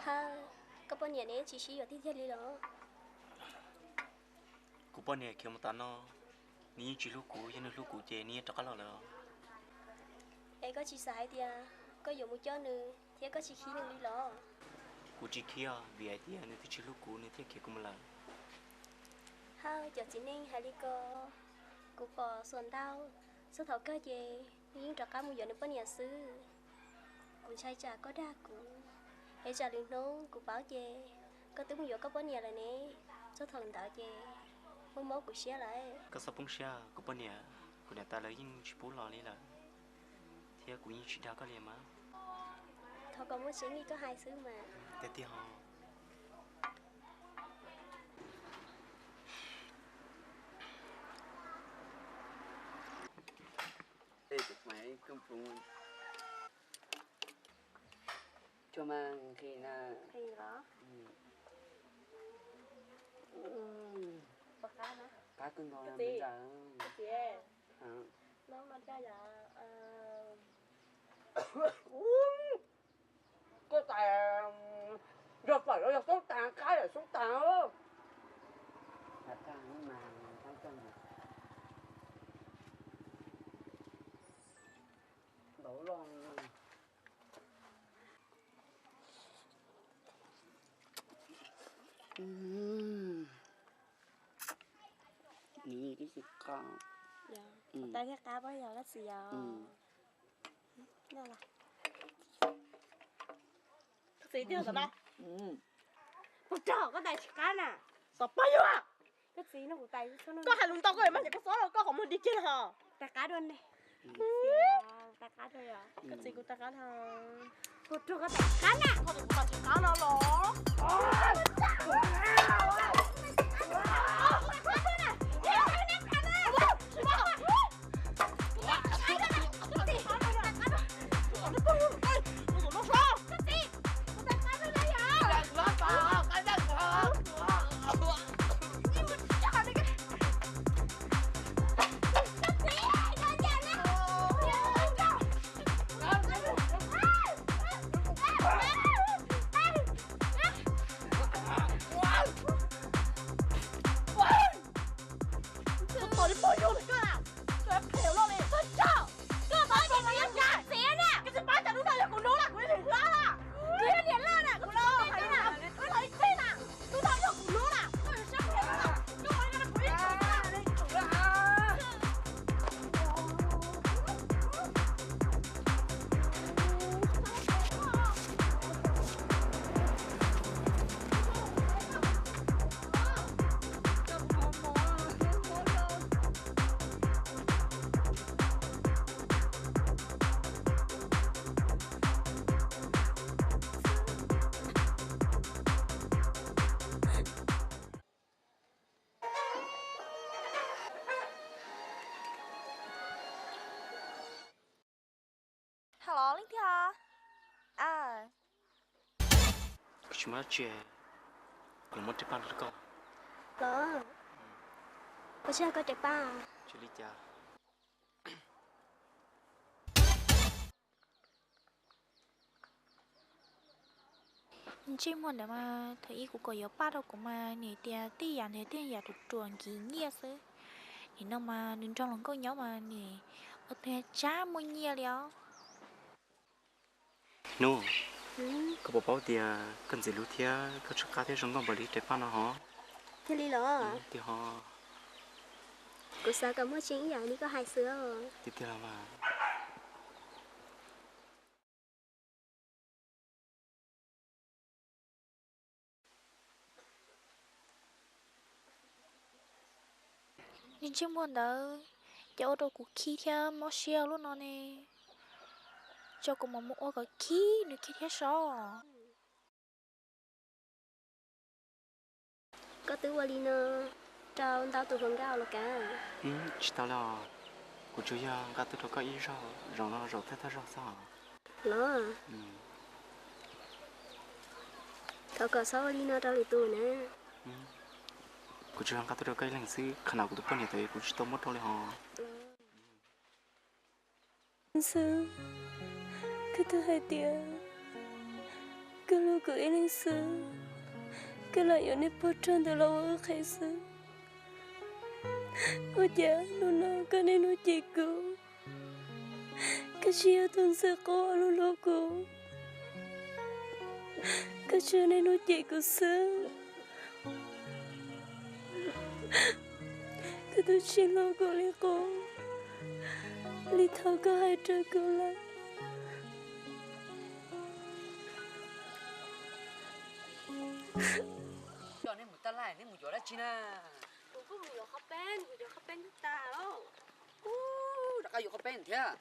Ha, koj poj niam ne tsis sib yuav tiag tiag li los? Kuv poj niam khiav mus tas no, nws yeej tsis hlub kuv, yog nws hlub kuv ces nws yeej rov qab los lawm. Es koj tsis xav hais tias koj yuav mus coj nws thiab koj tsis khib nws li los? Kuv tsis khiav vim hais tias nws twb tsis hlub kuv nws thiaj khiav kuv mus lawm. Hawj, cov txiv neej hais li ko kuv pom xuas ntau. Txog thaum kawg ces nws yeej rov qab mus yuav nws poj niam xwb. Kuv ntshai tsam koj dag kuv, es tsam lwm hnub kuv paub ces koj twb mus yuav koj poj niam lawm ne. Txog thaum ntawd ces muaj mob kuv siab lawm. Koj txhob poob siab, kuv poj niam, kuv niam tais lawv yeej tsis pub los li lawm, thiab kuv yeej tsis dag koj li mas. Thov kom muaj tseeb li koj hais xwb mas. Tiag tiag ho. Cua mas nqhis na. Nqhis los? Qab kawg nkaus na. Koj tais yog fawm los yog xoob tas, qab yam xoob tas. Ntau loj. Nws twb tsis qab. Tais thiab qab pob yog koj txiv yog. Koj txiv tiag ntawm no. Puas rog koj tais tsis qab na. Xov pob yog. Koj txiv no kuv tais. Koj hais lus ntau koj mas ces koj xob los koj qhov muag di kiag no. Tais qab dua ne. Tais qab dua yog. Koj txiv kuv tais qab no. Puas rog koj tais qab na. Koj tais kuv tais tsis qab no los. Koj tos li pog yug koj na, koj phem loj li. Koj tso, koj tos li pog yug txiv na. Koj tsis pab cas hnub no yog kuv hnub na, kuv yog niam hlob na, kuv yog niam loj na, kuv los hais na, kuv los ib teg na, hnub no yog kuv hnub na, koj yuav sab phem na, koj ua li no kuv yeej tsis tau. Hello, leej twg? Tsis muaj dab tsi, kuv muab tes paj rau koj. Los, ua tsaug koj tes paj. Tsis li cas. Ntsej muag ntawd mas thaum ub kuv kom yuav paj rau kuv mas nws tias tej yam ntawd tej yam ruam ruam nkiv nyiaj xwb. Nim no mas nws nrog hluas nkauj nyob mas nws ua tus tsab muaj nyiaj li os. Hnub, koj puas paub tias koj ntxim hlub thiab koj tsw qab thiab zoo nkauj npaum li tes paj no hov? Thiaj li los? Tiag ho. Kuv xav kom muaj tseeb ib yam li koj hais xwb. Tiag tiag los mas. Nws ntsej muag ntawd ces ua rau kuv khib thiab mob siab lub no ne. Tso kuv mam mus ua kom khib nws kiag thiab sov. Koj twb ua li no rau ntau tus hluas nkauj los kav? Tsis tau li os, kuv tsuas yog nqa tuaj rau koj ib zaug, zaum no zaum thawj thawj zaug xwb os. Los, thov kom txhob ua li no rau lwm tus na. Kuv tsuas yog nqa tuaj rau koj ib leeg xwb, qhov no kuv tus poj niam tau kuv tsis tau muab rau li hos. Xwb, koj twb hais tias koj hlub kuv ib leeg xwb, koj lam yuav niag pog rog ntawd los ua wb qhev xwb. Ua cas hnub no koj niaj hnub cem kuv, koj tsis yog tus ntxhais qub uas hlub hlub kuv. Tshuav nej hnub cem kuv xwb, kuv twb tsis hlub koj li qub li thaum koj hais rau kuv lawm. Coj neb mus taj laj, neb mus yuav dab tsi na? Kuv kuj mus yuav qhov peb, kuv yuav qhov peb ntub tas os. Rov qab yuav qhov peb thiab.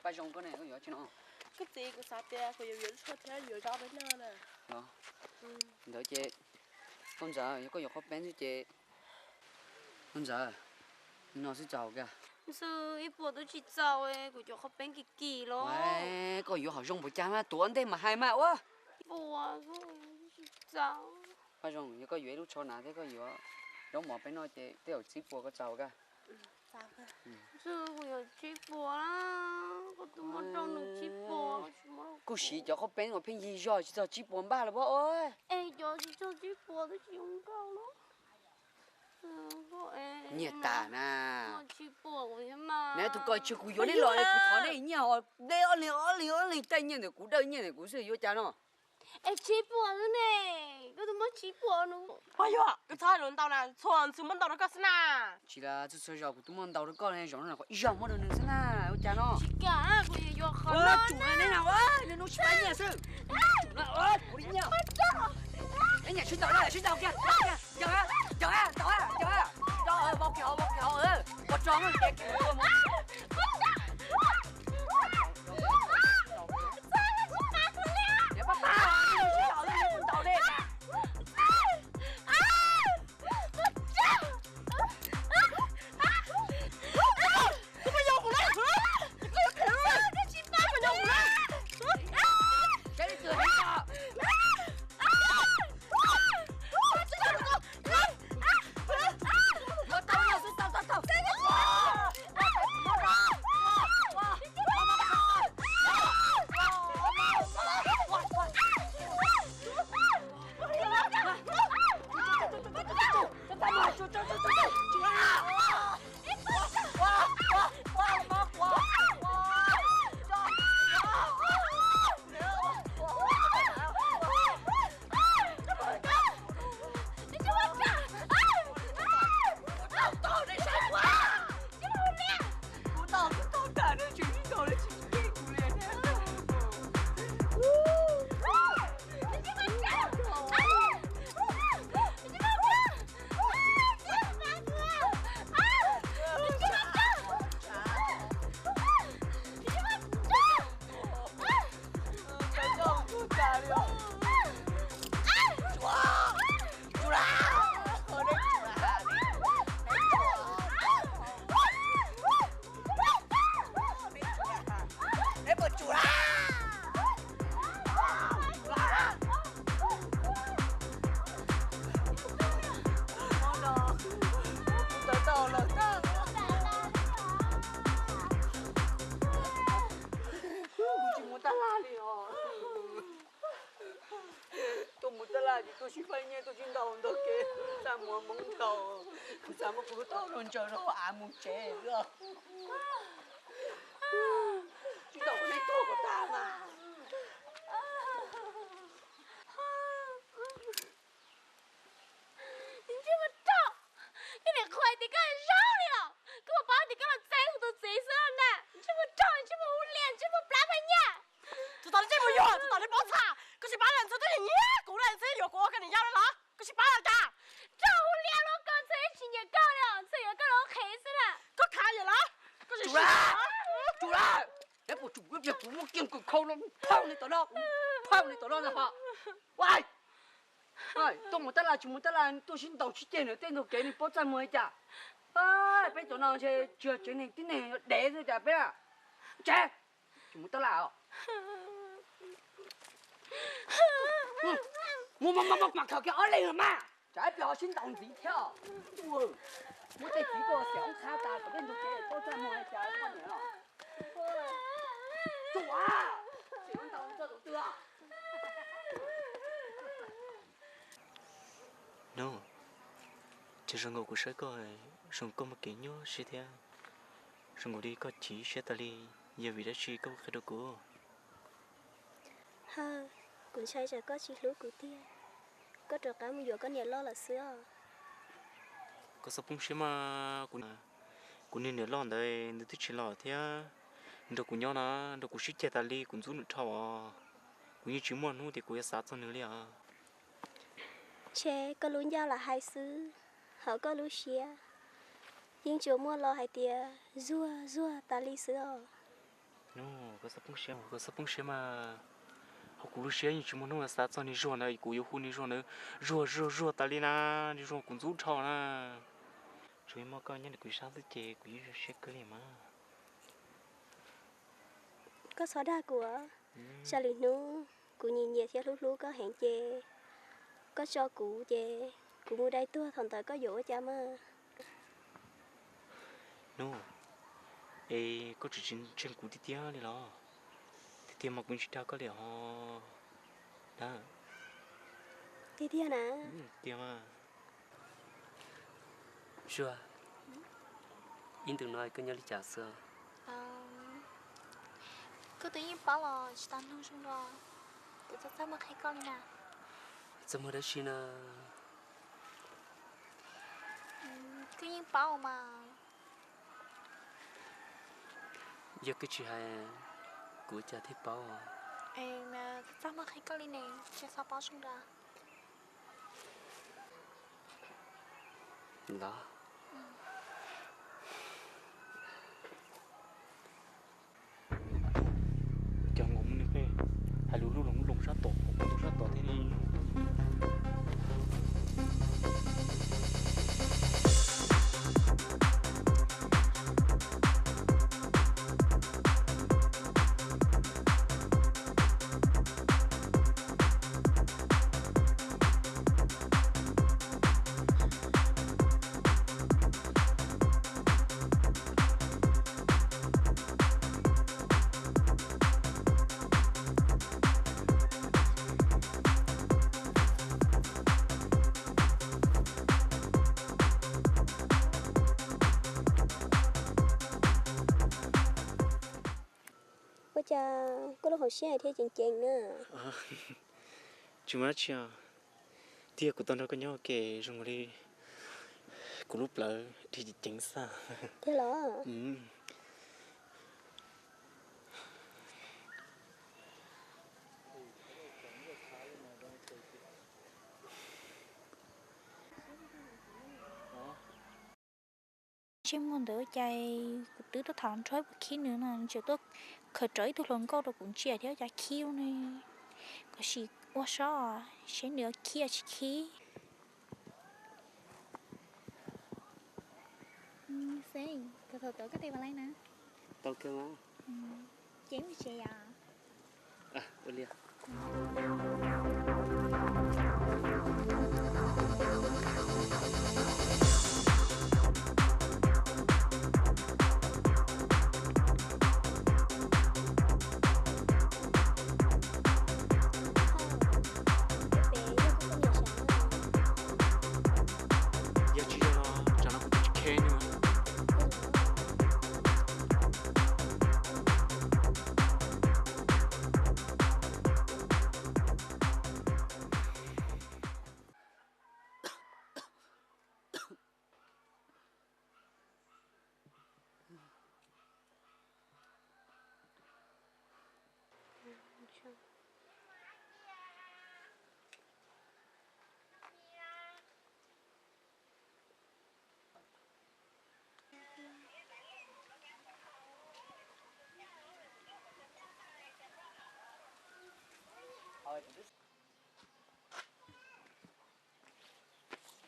Paj Zoo, koj ne, koj yuav tsi no? Koj txiv, kuv xav tias kuv yuav yuav lub tsho thiab yuav zaub peb noj na. Ntawd ces, koj Ntxawm, yog koj yuav qhov peb xwb ces, koj Ntxawm, no xwb txaus kawg. Xwb ib puas twb tsis txaus, kuv cov qhov peb kim kim los. Koj yuav hom zoo npaum cas mas tuav ntej mas hais mas ua. Puas tsis txaus. Paj Zoo, yog koj yuav ib lub tsho na thiab koj yuav zaub mov peb noj ces tej zaum tsib puas koj txaus kawg. Xwb kuv yuav tsib puas, kuv twb muab rau nws tsib puas. Kuj siv cov qhov peb uas pheej yig zog tsis txog tsib puas npaj los pob. Es cov tsis txog tsib puas twb tsis zoo nkauj lawm. Nyiaj tas na. Neb tus ko tsis, kuv yuav neb los kuv thov neb nyiaj, neb ob leeg ob leeg ob leeg caij nyiaj ntawm kuv, dawj nyiaj ntawm kuv xwb yuav cas no. Es tsib puas xwb ne, koj twb muab tsib puas no. Pog Yuag, koj txhob hais lus ntau na, txhua xwb muab ntau rau koj xwb na. Tsis, txhua txhua zaus kuv twb muab ntau rau koj, zaum no ib zaug muab rau nws xwb na, ua cas no. Tsis kam, kuv yuav qhov no. Tsum na, neb na, neb hnub tsis pab nyiaj xwb. Tsum na, kuv li nyiaj. Neb nyiam sib ntaus na, sib ntaus kiag, ntaus, ntaus, ntaus, ntaus, ntaus, vau kiag hauv, vau kiag hauv, ua tso, nyiam kiag mus. Kuv tsis mus taj laj li os. Tuaj mus taj laj ces tuaj sib faib nyiaj tuaj sib ntaus ntog kev, txaj muag hmoov ntaus. Kuv xav muab kuv lub taub hau ntsaws rau hauv av mus tsev xwb. Sib ntaus kuv neb tuag kom tag mas. Ntsej muag rog, koj niam qhuas tias koj zoo li los koj puas paub tias koj los txeeb kuv tus txiv xwb na. Ntsej muag rog, ntsej muag hu lias, ntsej muag plab phaj nyaj. Tus tom ntsej muag yuag, tus tom ntsej pob txha, koj tsis paub los ntxhua twb nyiam kuv na, ntxhua yuav kuv ua koj niam yau li los koj tsis paub los cas? Rog hu lias los koj ntxhua tsis nyiam koj li os, ntxhua yuav koj los qhev xwb na. Koj khav yam los? Tsum lawm, tsum lawm. Neb puas tsum kuv tias kuv muab kiag kawm khau no phauj li tom no, phauj li tom no na ho. Tuaj mus tab laj tsis mus tab laj tuaj sib ntaus sib ceg nws tej ntug kev nws paub txaj muag li cas. Peb cov no ntshe tsis yog tsev neeg tib neeg, yog dev xwb cas peb. Tsev, tsis mus tab laj os. Mus mas khaws kiag ob leeg mas, tsam ib pliag ho sib ntaus ntxiv thiab. Muab tej txiv tuaj xiam oob qhab tas kom tej ntug kev paub txaj muag li cas poj niam. Tus, tus twg? Hnub, ces zoo nkaus kuv saib koj, zoo koj muaj kev nyuaj siab thiab, zoo nkaus li koj chim siab tas li, yog vim dab tsi koj qhia rau kuv? Hawj, Kuv ntshai tsam koj tsis hlub kuv tiag, koj rov qab mus yuav koj niam loj lawm xwb os. Koj txhob poob siab mas, kuv niag niam loj ntawd nws twb tsis los thiab, nrog kuv nyob na, nrog kuv sib ceg tas li kuv ntxub nws dhau os. Kuv yeej tsis muaj hnub tias kuv yuav xav txog nws li os. Ntshe koj lub ncauj lam hais xwb, hos koj lub siab yeej tsuas muaj lo hais tias zuag zuag tas li xwb os. Koj txhob poob siab mas, hos kuv lub siab yeej tsis muaj hnub xav txog niag Zuag ntawd, kuv yuav hu niag Zuag ntawd Zuag Zuag Zuag tas li na, niag Zuag kuv ntxub dhau na. Tsuas yog muaj koj nyob ntawm kuv sab xwb ces kuv yeej zoo siab kawg li mas. Koj txhob dag kuv os. Tsam lwm hnub kuv nyiam nyiam thiab hlub hlub koj heev ces koj tso kuv ces kuv mus dai tuag thaum ntawd koj yuav ua cas mas. Hnub, es koj tseem tsis ntseeg kuv tiag tiag li los? Tiag tiag mas kuv tsis dag koj li os. Tiag tiag na? Tiag mas. Zuag, ib ntus no koj nyob li cas xwb? Koj twb yeej paub los tsis tau nug zoo los, kuv txaj txaj muag qhia koj li na. Txaj muag dab tsi na? Koj yeej paub mas. Yog koj tsis hais, kuv ua cas thiaj paub? Txaj txaj muag qhia koj li ne, tsis txhob paub zoo da. Los. Cov nkaus mus nws pem, hais lus lub loos lub loos sab tod, hauv lub sab tod thiab li. Ua cas koj lub hauv siab thiaj ceev ceev na? Tsis muaj dab tsi os. Tiag kuv tau nrog koj nyob ua ke zoo li kuv lub plawv dhia ceev ceev xwb. Tiag los? Ntsej muag ntawd cas kuv twb tuaj tham nrho ib puas khib nws no, nws tseem tuaj khaws rawv ib tug hluas nkauj rau kuv ntsia thiab cas khib ne. Koj sim ua seb, seb nws khib tsis khib. Xeb, koj tau tau koj tes vas lais na? Tau kawg mas. Ces mus tsev yom. Yog tsis yog los tsam no kuv twb tsis khe nws.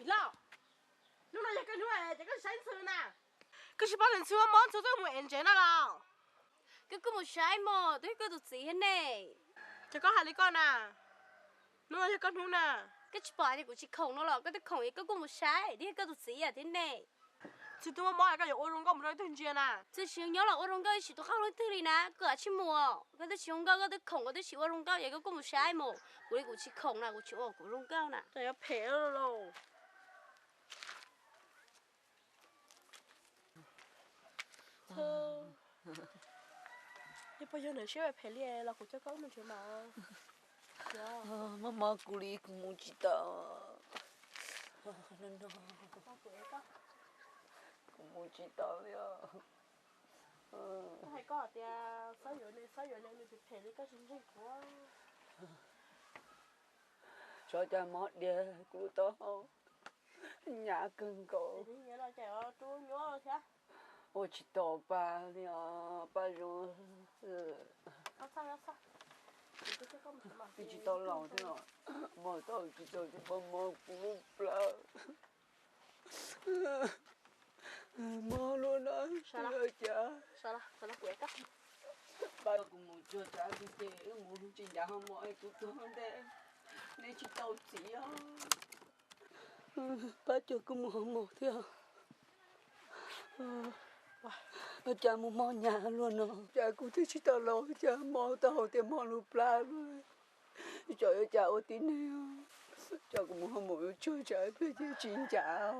Lauj, hnub no yog koj hnub es koj saib ntxhw na. Koj tsis paub tias ntxhw mob ntxhw twb mus ev ntsev no los? Koj kuj mus saib mog, twb yog koj tus txiv thiab ne. Ces koj hais li koj na, hnub no yog koj hnub na. Koj tsis pom tias kuv tsis khoom no los? Koj twb khoom es koj kuj mus saib, twb yog koj tus txiv thiab ne. Txhua tus mob mob koj yuav ua zoo nkauj mus rau ib tug ntsia na. Txhua tsis nyob los ua zoo nkauj ib tsis tus qauj leej twg li na, koj tsis mus. Koj twb tsis zoo nkauj, koj twb khoom, koj twb tsis ua zoo nkauj, yog koj kuj mus saib mus. Kuv li kuv tsis khoom na, kuv tsis ua kuv zoo nkauj na. Koj yuav phem lauj. Yog puas yog ntawm siab phem li los kuv coj koj wb mus tsev mas. Mob mob kuv li kuv mus tsis tau. Kuv mus tsis tau li os. Hais koj tias txhob yuav nws, txhob yuav nws, nws phem phem li koj tsis ntseeg kuv. Tso cas mob diag kuv lub taub hau, nyab kawg nkaus. Ua tsis tau Paj li os, Paj Zoo. Twb tsis tau laus thiab los mob tau tsis tau, tsis pom mob kuv lub plab. Mob luaj na, cas Paj, kuv mus cuag tsam ces wb mus tsis ncav ho mus es kuv tuag ntej, neb tsis tau txiv os. Pab coj kuv mus hauv mos thiab. Cas mus mob nyab luaj no, cas kuv twb tsis tau laus cas mob tau hauv tias mob lub plab luaj. Tsam yuav cas ua tib neeg, tsam kuv mus hauv mos yuav tsuag tsam pliag ces tsis ncav.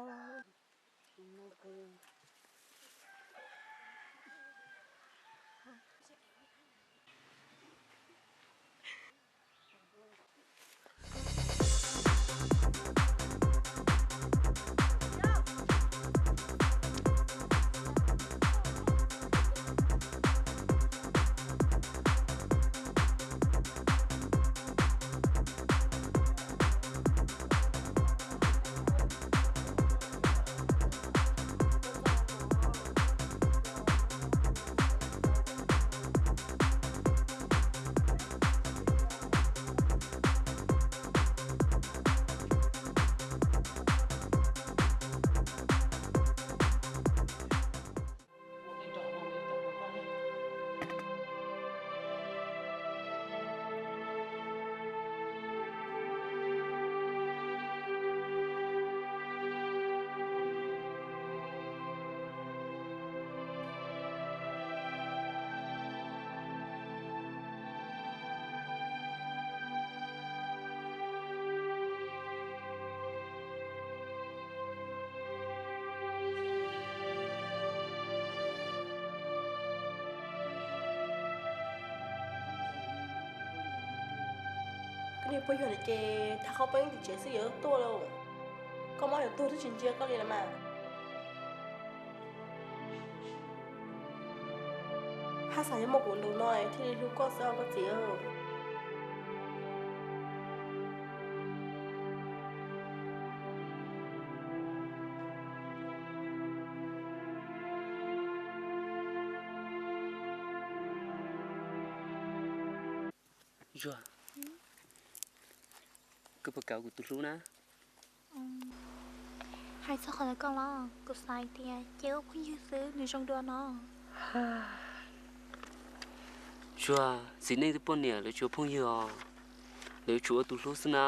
Koj niag pog yawg no ces thaj qhaub peeb tim tsev xwb yuav tuaj lauj. Koj mob yuav tuag twb tsis ntsia koj li los mas. Haj xav yog muaj kuv ntu no thiaj li hlub koj xwb os koj txiv. Zuag, koj puas kam ua kuv tus hlub na? Hais txog qhov ntawd koj los kuv xav hais tias cia ua phooj ywg xwb nws zoo dua no. Zuag, txiv neej twb poj niam lawv tsis ua phooj ywg os, lawv yuav tsum ua tus hlub xwb na.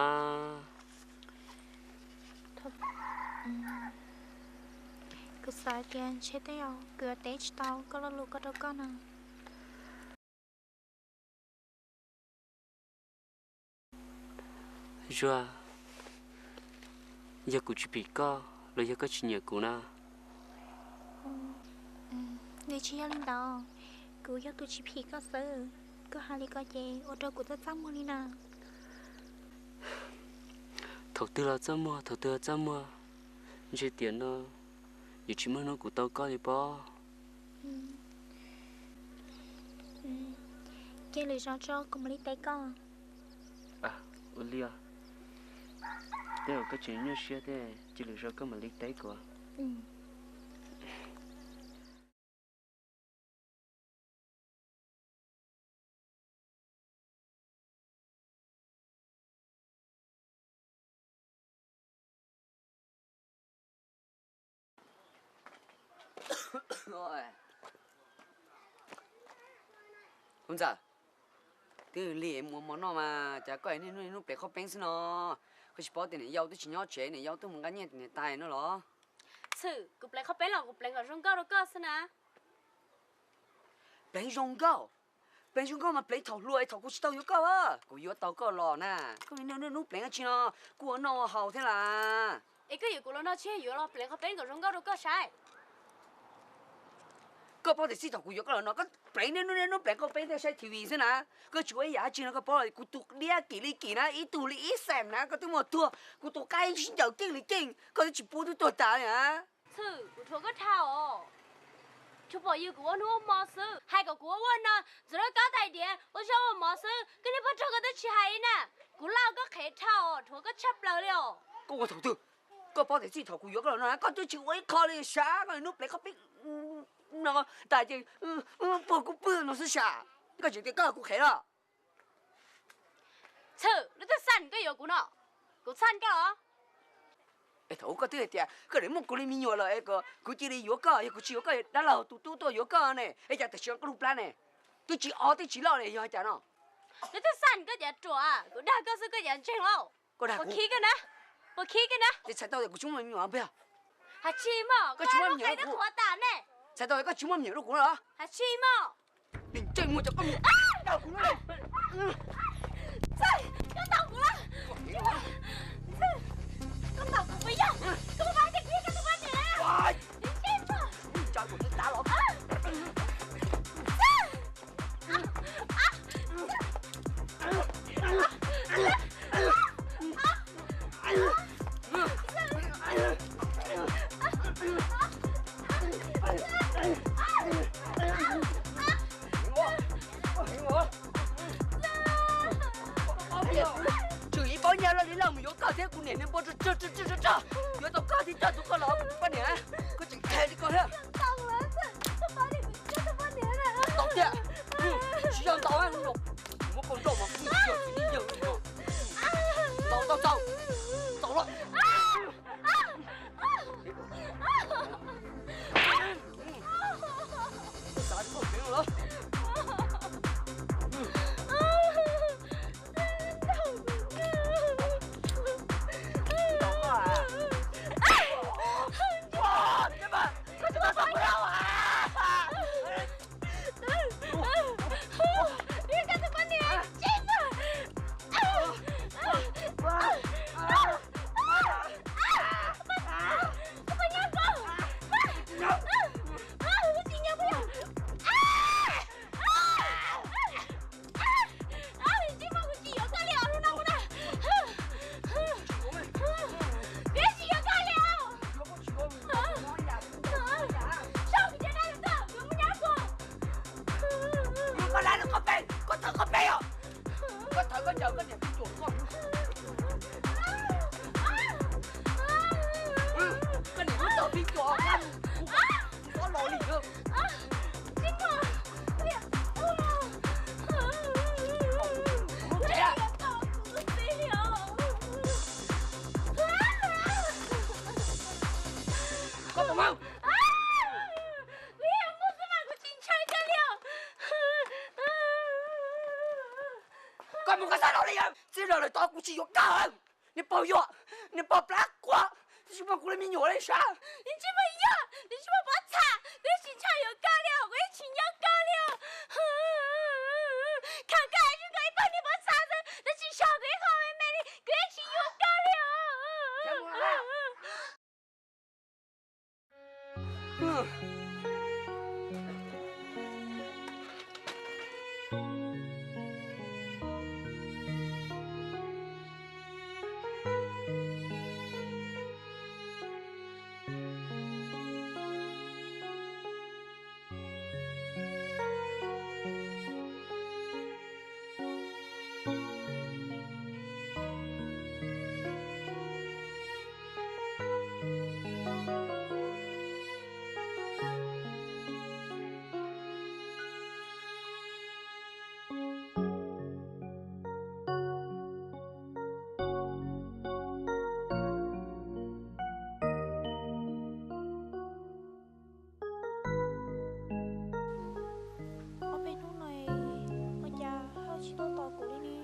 Kuv xav hais tias ntshe tej zaum kuv yuav teb tsis tau koj lo lus koj rau koj no. Zuag, yog kuv tsis phim koj los yog koj tsis nyiam kuv na? Nws tsis yog li ntawd, kuv yog tus tsis phim koj xwb. Koj hais li ko ces ua rau kuv txaj txaj muag li na. Thaum twg los txaj muag, thaum twg los txaj muag, ntshe tiam no yuav tsis muaj hnub kuv tau koj li pob. Cia lwm zaus tso kuv mam li teb koj. Ua li os. Tej zaum koj tseem nyuaj siab thiab, cia lwm zaus koj mam li teb kuv. Hu ntxawm, twb lig mus ua mov noj mas cas koj niaj hnub pleev qhaub peeb xwb no? Koj tsis paub tias niam yau twb tsis nyob tsev, niam yau twb mus nqa nyiaj niam tais no los? Txhwm, kuv pleev qhaub peeb los kuv pleev kom zoo nkauj rau koj xwb na. Pleev zoo nkauj? Pleev zoo nkauj mas pleev thaum hluas es thaum kuv tsis tau yuav koj. Kuv yuav tau koj los na, koj niaj hnub pleev dab tsi no? Kuj ua noj ua haus thiab las. Es koj yuav kuv los noj tsis yog yuav los pleev qhaub peeb kom zoo nkauj rau koj saib? Koj paub tias txij thaum kuv yuav koj los no koj pleev niaj hnub niaj hnub pleev qau peb thiaj saib T V xwb na. Koj tsis ua ib yam dab tsi no, koj paub kuv tus diab kim li kim na, ib tug li ib xees na, koj twb muaj tuag, kuv tus qaib sib ncaws keej li keej, koj twb tsis pub twb tuag tas li na. Txhwm, kuv dhuav koj dhau os. Tsuas pom yus kuv ua hnub ua hmo xwb, hais kom kuv ua ua no, ntxuav lub kab tais diav ua zog ua mov xwb, koj niag poj nrauj koj twb tsis hais li na. Kuv laj koj qhev dhau os, dhuav koj tshaj plaws li os. Koj ua thaum twg? Koj paub tias txij thaum kuv yuav koj los no koj twb tsis ua ib qho li sav, koj hnub pleev qau peb no tas ces pw kuv pw no xwb sav. Koj tseem tias koj kuv qhev los? Txhwm, lub twg xaj koj yuav kuv no? Kuv xaj koj los? Es thaum ub koj twb hais tias koj niam muaj kuv li me nyuam lawm es kom kuv cia li yuav koj, yog kuv tsis yuav koj dab laug tus tub tuaj yuav koj ne, es cas tam sim no koj lub plab ne twb tsis o twb tsis loj li yog cas no? Lub twg xaj koj cav ruam, kuv dag koj xwb koj cav ntseeg lauj. Koj dag kuv, khib koj na, puas khib koj na? Ces txhais tau tias kuv tsis muaj me nyuam peb. Has tsis mog, koj tsis muaj me nyuam qhuav tas ne. Txhais tau tias koj tsis muaj me nyuam rau kuv los? Has tsis mog. Nim ntsej muag cov koj mus dag kuv na. Koj ntaus kuv los? Koj ntaus kuv puas yog? Koj puas paub tias kuv yog koj tus poj niam? Nim ntsej muag. Tsa kuv tus tav los. Tshwm ib pob nyab loj li loj mus yuav koj thiab kuv niam niag npua tsawg tsawg, yuav tau koj thiab coj tus koj los ua kuv tus poj niam, koj tseem qhia li koj thiab. Tau tiag, tsis yog ntau, muab koj nrauj mas kuj yog txiv neej yawg li no. Tau tau tau, tau los. Koj thawv koj peb os. Koj thawv koj ncaws koj niam pib cuam koj. Koj niam lub tog pib cuam koj, kuv tsis txhob los li na. Koj puas mob? Koj mus koj xav los li yog txij no lawm tod kuv tsis yuav koj. Niag pog yuag, niag pog plab quav, twb tsis muaj kuv li me nyuam li sav. Nws tsis muaj yog, nws tsis muaj pov txha, kuv yeej tsis ntshai yuav koj li os, kuv yeej tsis nyob koj li os. Tham koj es nkawd ib pawg niag pov txha xwb, twb tsis so kuv ib qho me me li, kuv yeej tsis yuav koj li os. Ob peb hnub no ua cas Hawj tsis tuaj tos kuv li ne?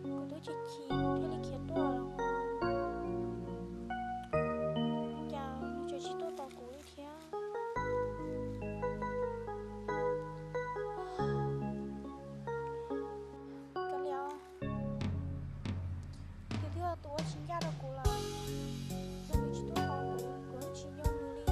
Kuv twb chim chim nws thiaj li khiav tuaj los, ua cas nws tseem tsis tuaj tos kuv li thiab? Kav liam, nws twb yog tus ua tsis ncaj rau kuv lawm, yog nws tsis tuaj tos kuv, kuv yeej tsis nco nws li.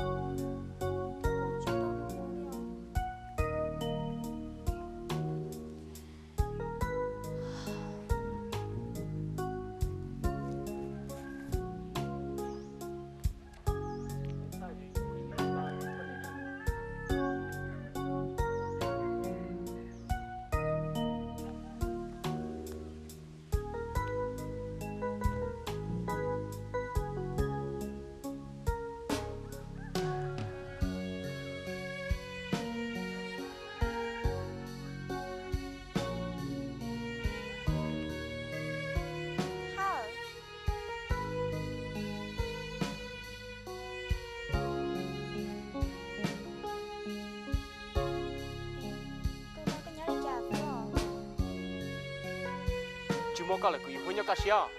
Muaj koj lawm kuv yuav huab nyob kaj siab.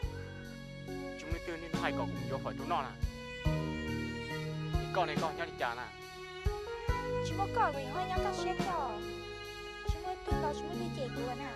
Tsis muaj leej twg niaj hnub hais kom kuv mus yuav fawm rau noj na. Koj ne, koj nyob li cas na? Tsis muaj koj kuv yuav huab nyob kaj siab thiab. Tsis muaj leej twg los tsis muaj leej twg cem kuv na.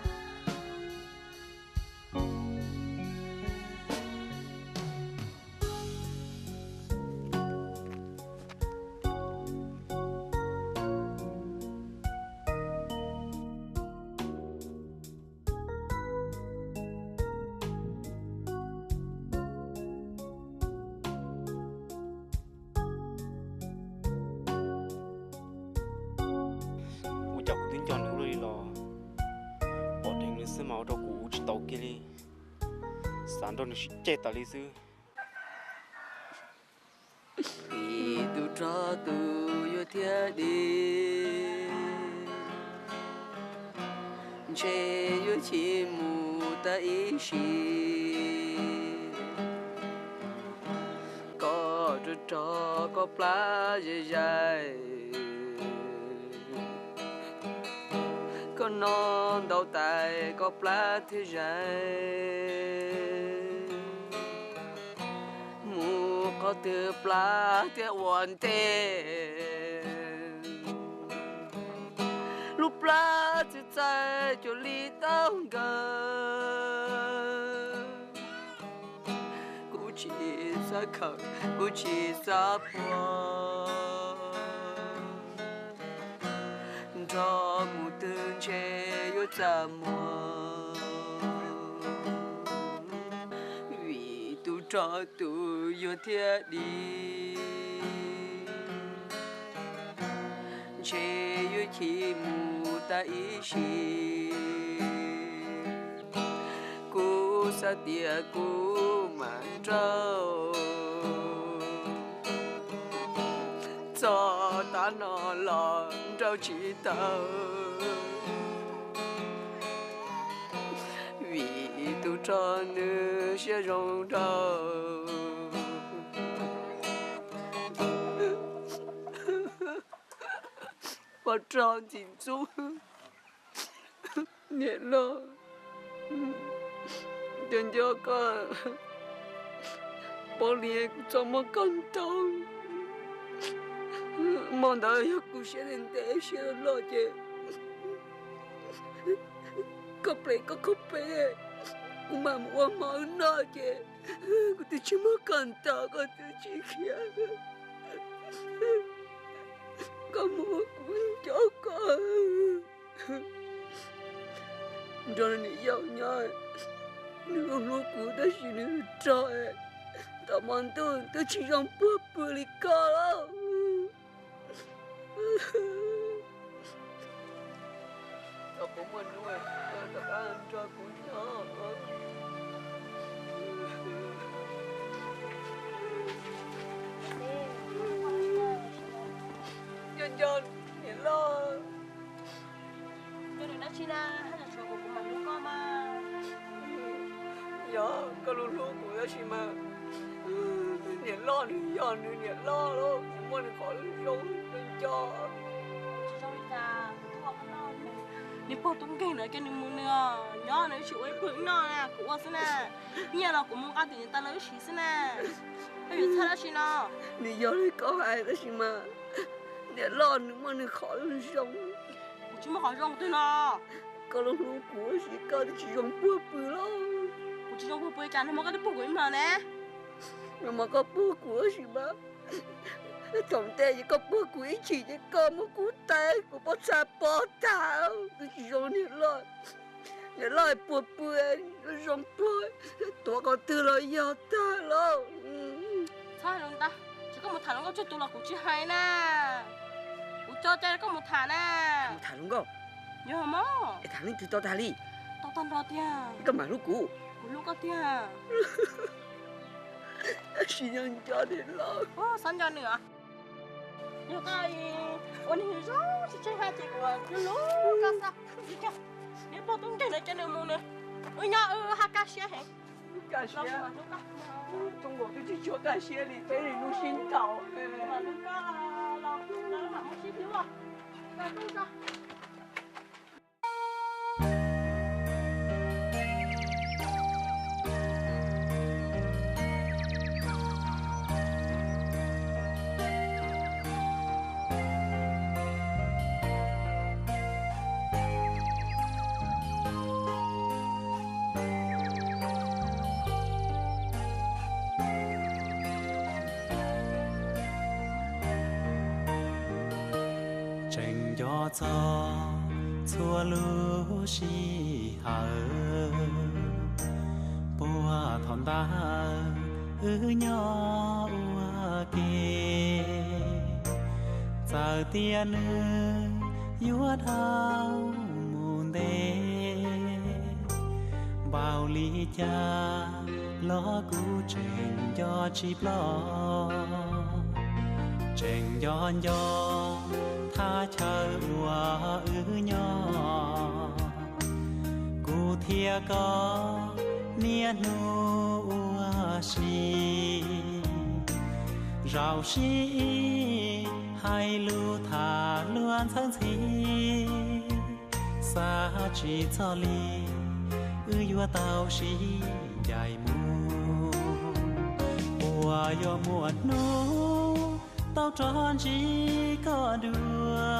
Ua cas kuv twb nco nws ua luaj li los pom dheev nws xwb mas ua rau kuv tsis tau kiag li. Xav nrog nws sib ceg tas li xwb. Vim tus rog tus yuav thiaj dim, ntshe yuav chim mus tag ib sim. Koj rog rog koj plab zais zais, koj noj ntau tais koj plab thiaj zais. Mus qhov twg plab thiaj ua ntej, lub plab txwv txaij cuag li taub nkawg. Kuv tsis xav khawm, kuv tsis xav puag, nrog mus twg ntshe yuav txaj muag. Vim tus rog tus yuav thiaj dim, ntshe yuav chim mus tag ib sim. Kuv xav tias kuv mam nrauj, txog tav no los nrauj tsis tau. Vim tus rog nws siab zoo dhau, pog rog ntxim ntxub. Niam loj, nco nco koj, poj niam kuv txoj mob koj ntau. Hmo ntawd yog kuv siab ntev ntev siab loj ces koj ples koj khaub peb, kuv mam mus ua hmo wb noj ces kuv twb tsis muab koj ntaus koj twb tsis khiav. Koj mus ua kuv nco koj. Nrog niam yau nyob, nws hlub kuv tab sis nws rog, tau hmo ntuj twb tsis zoo puag pw li koj. Tau kuv muaj nuj, rov qab nrog kuv nyob. Nco nco niam loj. Nco nws dab tsi na, haj yam tshuav kuv kuv mam hlub koj mas. Yog koj hlub hlub kuv tab sis mas niam loj nws yog nws niam loj lawm, kuv muaj nws qhov zoo nco. Tsis zoo li cas, kuv twb ua qhov no. Nws pog tub nkeeg ntawd ces nws mus nws nyob nws ib sim ua ib pawg noj na, kuv ua xwb na. Nyiaj los kuv mus nqa tim niam tais lawv ib sim xwb na. Koj yuav txhawj dab tsi no? Nws yog li koj hais tab sis mas niam loj nws muaj nws qhov zoo. Kuv tsis muaj qhov zoo twg no. Koj los hlub kuv tab sis koj twb tsis zoo puag pw los. Kuv tsis zoo puag pw cas, nag hmo koj twb puag kuv ib hmos ne. Nag hmo koj puag kuv tab sis mas thaum ntej ces koj puag kuv ib chim ces koj muab kuv tais kuv pob txha pob tag, twb tsis zoo niam loj. Niam loj puag pw zoo puag, tuav qhov twg los yog tag lauj. Txhob hais lus ntau, tsis koj mus tham hluas nkauj tsawg tus los kuv tsis hais na. Kuv coj cai koj mus tham na. Tham hluas nkauj? Yog mog. Es tham leej twg tau tag li? Tau tag nrho tiag. Koj mam hlub kuv? Kuv hlub koj tiag. Tab sis nco nco niam loj. Txhob nco nws os. Yog koj ua neeg zoo tsis tsheej haj ces kuv hlub hlub koj xwb. Neb pog tub nkeeg ntawd ces nws mus nws, wb nyob wb haj kaj siab heev. Kaj siab. Tub nkaus twb tsis tshua kaj siab li peb li hnub sib ntaus. Sib hlub. Txog txhua lub sij hawm, puag thaum ntawd wb nyob ua ke. Txawm tias nws yuav dhau mus ntev npaum li cas los kuv tseem nco tsis ploj, tseem nco nco thaj chaw uas wb nyob. Kuv thiab koj niaj hnub ua si, zaum sib ib hais lus tham luag ntxhawb ntxhi, xav tsis txog li wb yuav tau sib ncaim mus. Puas yuav muaj hnub tau rov ntsib koj dua,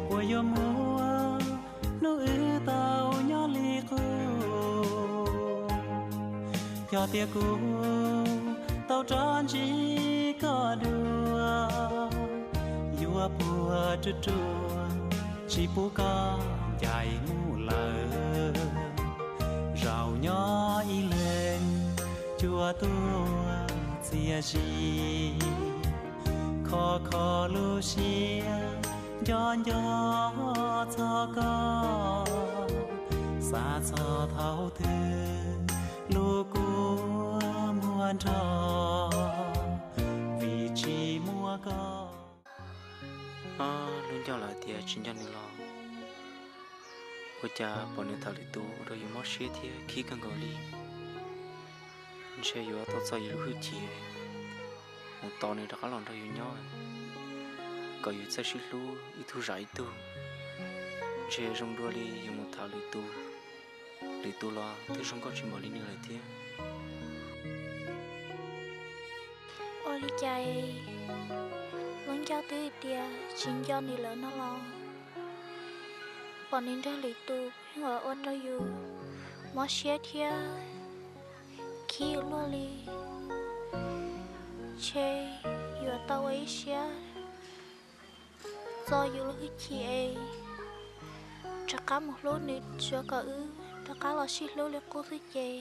puas yuav muaj hnub wb tau nyob li qub. Yog tias kuv tau rov ntsib koj dua, yuav puas ruaj ruaj tsis pub koj ncaim mus lawm. Zaum nyob ib leeg cuaj tuaj txias zi, kho kho lub siab nco nco txog koj, xav txog thaum twg lub kua muag nrog, vim tsis muaj koj. Lub ncauj lawv tias tsis nco nws los, ua cas pom nws tham lwm tus ua rau yus mob siab thiab khib kawg nkaus li. Ntshe yuav tau txog yus lub hwj chim mus tos nws rov qab los nrog yus nyob, kom yus txawj sib hlub ib tug zam ib tug. Ntshe zoo dua li yus mus tham lwm tus, lwm tus los twb zoo nkauj tsis npaum li nws lawm thiab. Ua li cas lub ncauj twb tias tsis nco nws lawm no los pom nws nrog lwm tus pheej ua rau yus mob siab thiab khib yus luaj li. Ntshe yuav tau ua ib siab txo yus lub hwj chim es rov qab mus hlub nws, tsuav kom wb rov qab los sib hlub li qub xwb ces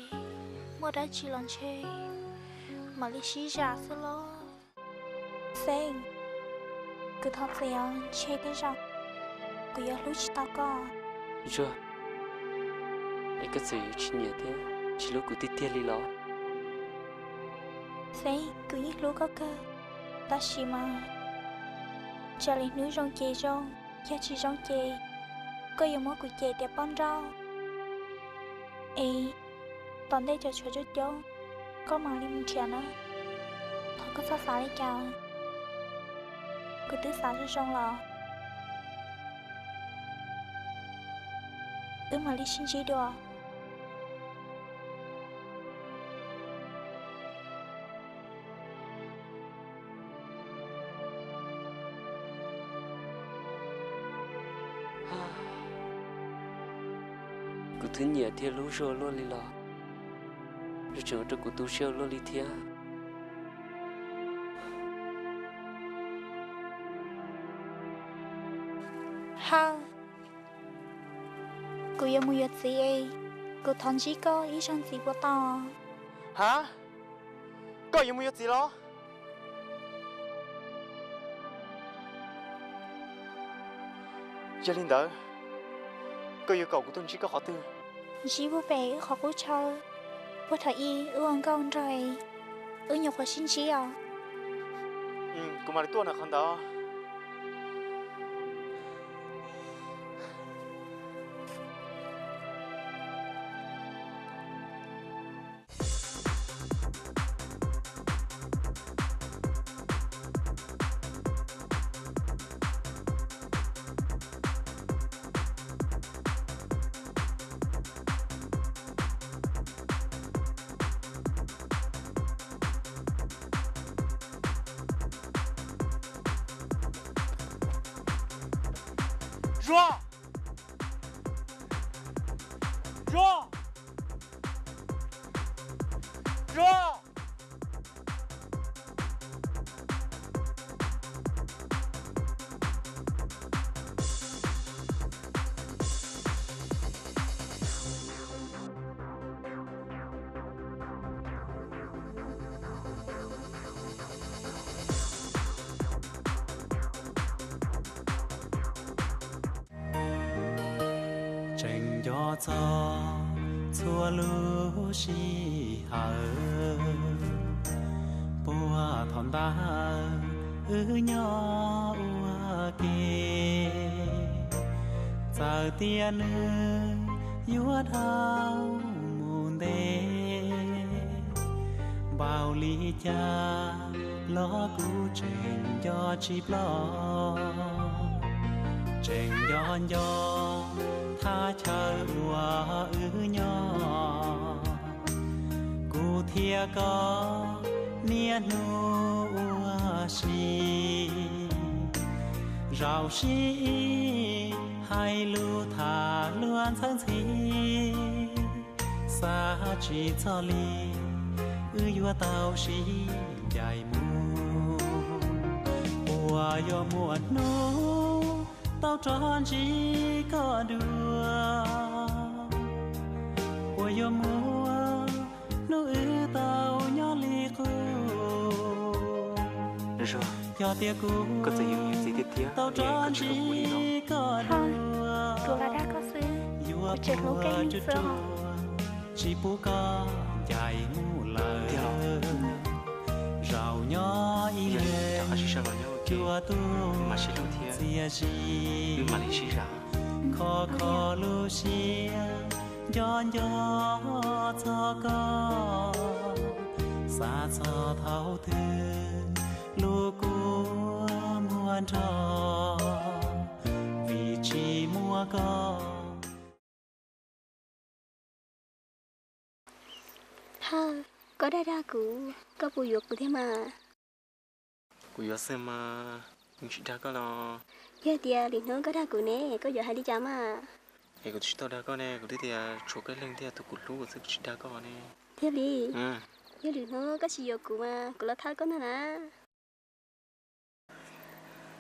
muaj dab tsi los ntshe mam li sib zam xwb los. Xeeb, kuv thov txim os, ntshe tej zaum kuv yuav hlub tsis tau koj. Ntsuag, es koj txawm yuav tsis nyiam thiab tsis hlub kuv tiag tiag li los? Xeeb, kuv yeej hlub koj kawg, tab sis mas tsam li hnub zoo ces zoo, yog tsis zoo ces koj yuav muab kuv cem tias poj nrauj. Es tom ntej cov tshuav coob coob, koj mam li mus nrhiav na. Thov koj txhob xav li cas, kuv twb xav zoo zoo los. Wb mam li sib ntsib dua. Kuv twb nyiam thiab hlub Zuag luaj li los, Zuag tseem ua rau kuv tu siab ua luaj li thiab. Hawj, kuv yuav mus yuav txiv es, kuv thov ntsib koj ib zaug ntxiv puas tau? Ha, koj yuav mus yuav txiv los? Yog li ntawd, koj yuav kom kuv tuaj ntsib koj qhov twg? Ntsib puag pem wb qhov qub chaw, puag thaum ub wb ua nkauj nraug, wb nyuam qhuav sib ntsib os. Kuv mam li tuaj ntawm qhov ntawd. Zuag! Zuag! Zuag! Txog txhua lub sij hawm, puag thaum ntawd wb nyob ua ke. Txawm tias nws yuav dhau mus ntev npaum li cas los kuv tseem nco tsis ploj, tseem nco nco thaj chaw uas wb nyob. Kuv thiab koj niaj hnub ua si, zaum sib ib hais lus tham luag ntxhawb ntxhi, xav tsis txog li wb yuav tau sib ncaim mus. Puas yuav muaj hnub tau rov ntsib koj dua, puas yuav muaj hnub wb tau nyob li qub. Yog tias kuv tau rov ntsib koj dua, yuav puas tsuaj tsuaj tsis pub koj ncaim mus lawm. Zaum nyob ib leeg cuag tus txias zi, kho kho lub siab nco nco txog koj, xav txog thaum twg lub kua muag nrog, vim tsis muaj koj. Thawj, koj dag dag kuv, koj puas yuav kuv thiab mas? Kuv yuav xwb mas, kuv tsis dag koj los. Yog tias lwm hnub koj dag kuv ne, koj yuav hais li cas mas? Es kuv twb tsis tau dag koj ne, kuv twb tias tshuav koj ib leeg thiaj tus kuv hlub xwb, kuv tsis dag koj ne. Thiaj li, yog lwm hnub koj tsis yuav kuv mas kuv los thawj koj ntag na.